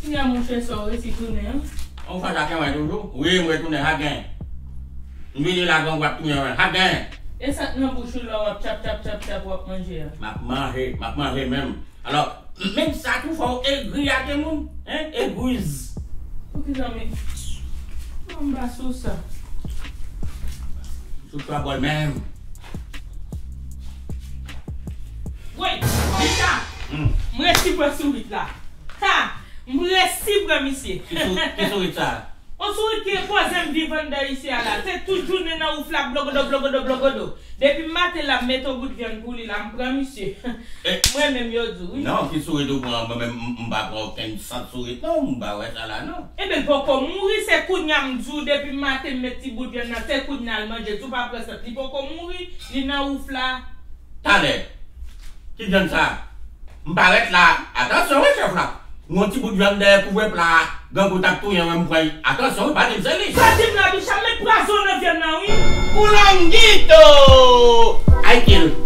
Kounya monchè, sa w resi tounen an? Ou fè sa ke mwen toujou? Wi, mwen tounen, sa gen. M vini la, gen w ap tounen, mwen, sa gen. E sa k nan bouch ou la w ap tchap, tchap, tchap, tchap, w ap manje a? M ap manje, m ap manje menm. Alò, menm sa tou fò w egri a timoun, hein, egriz. Poukisa men? Non, m pa sou sa. Sou twa bòl menm. Woy, Micha! Hmm. M resi pran sourit la. Ha! M resi pran misye. Ki sou-, ki sourit sa? On sourit ki poze m viv anndan isi a la. Se tout jounen nan wouf la, blogodo, blogodo, blogodo. Depi maten la, m mete yon bout vyann pou li la, m pran misye. Eh. M renmen m yo di w, wi. Non, ki sourit ou pran? Mwen menm, m, m pa pran okenn sant sourit, non, m pa wè sa la, non. Ebyen, l poko mouri, se kounya m di w, depi maten m met ti bout vyann nan, se kounya l manje, si w pa pran sant, li poko mouri, li nan wouf la. Talè. Ki vyann sa? M parèt la. Atansyon wi, chèf la. Yon ti bout vyann dèyè kouvèpla a. Grangou t ap touye mwen, m pran. Atansyon wi, pa di m se li. Sa di m la, Bicha, met pwazon nan vyann nan, wi. Koulangito! I kill.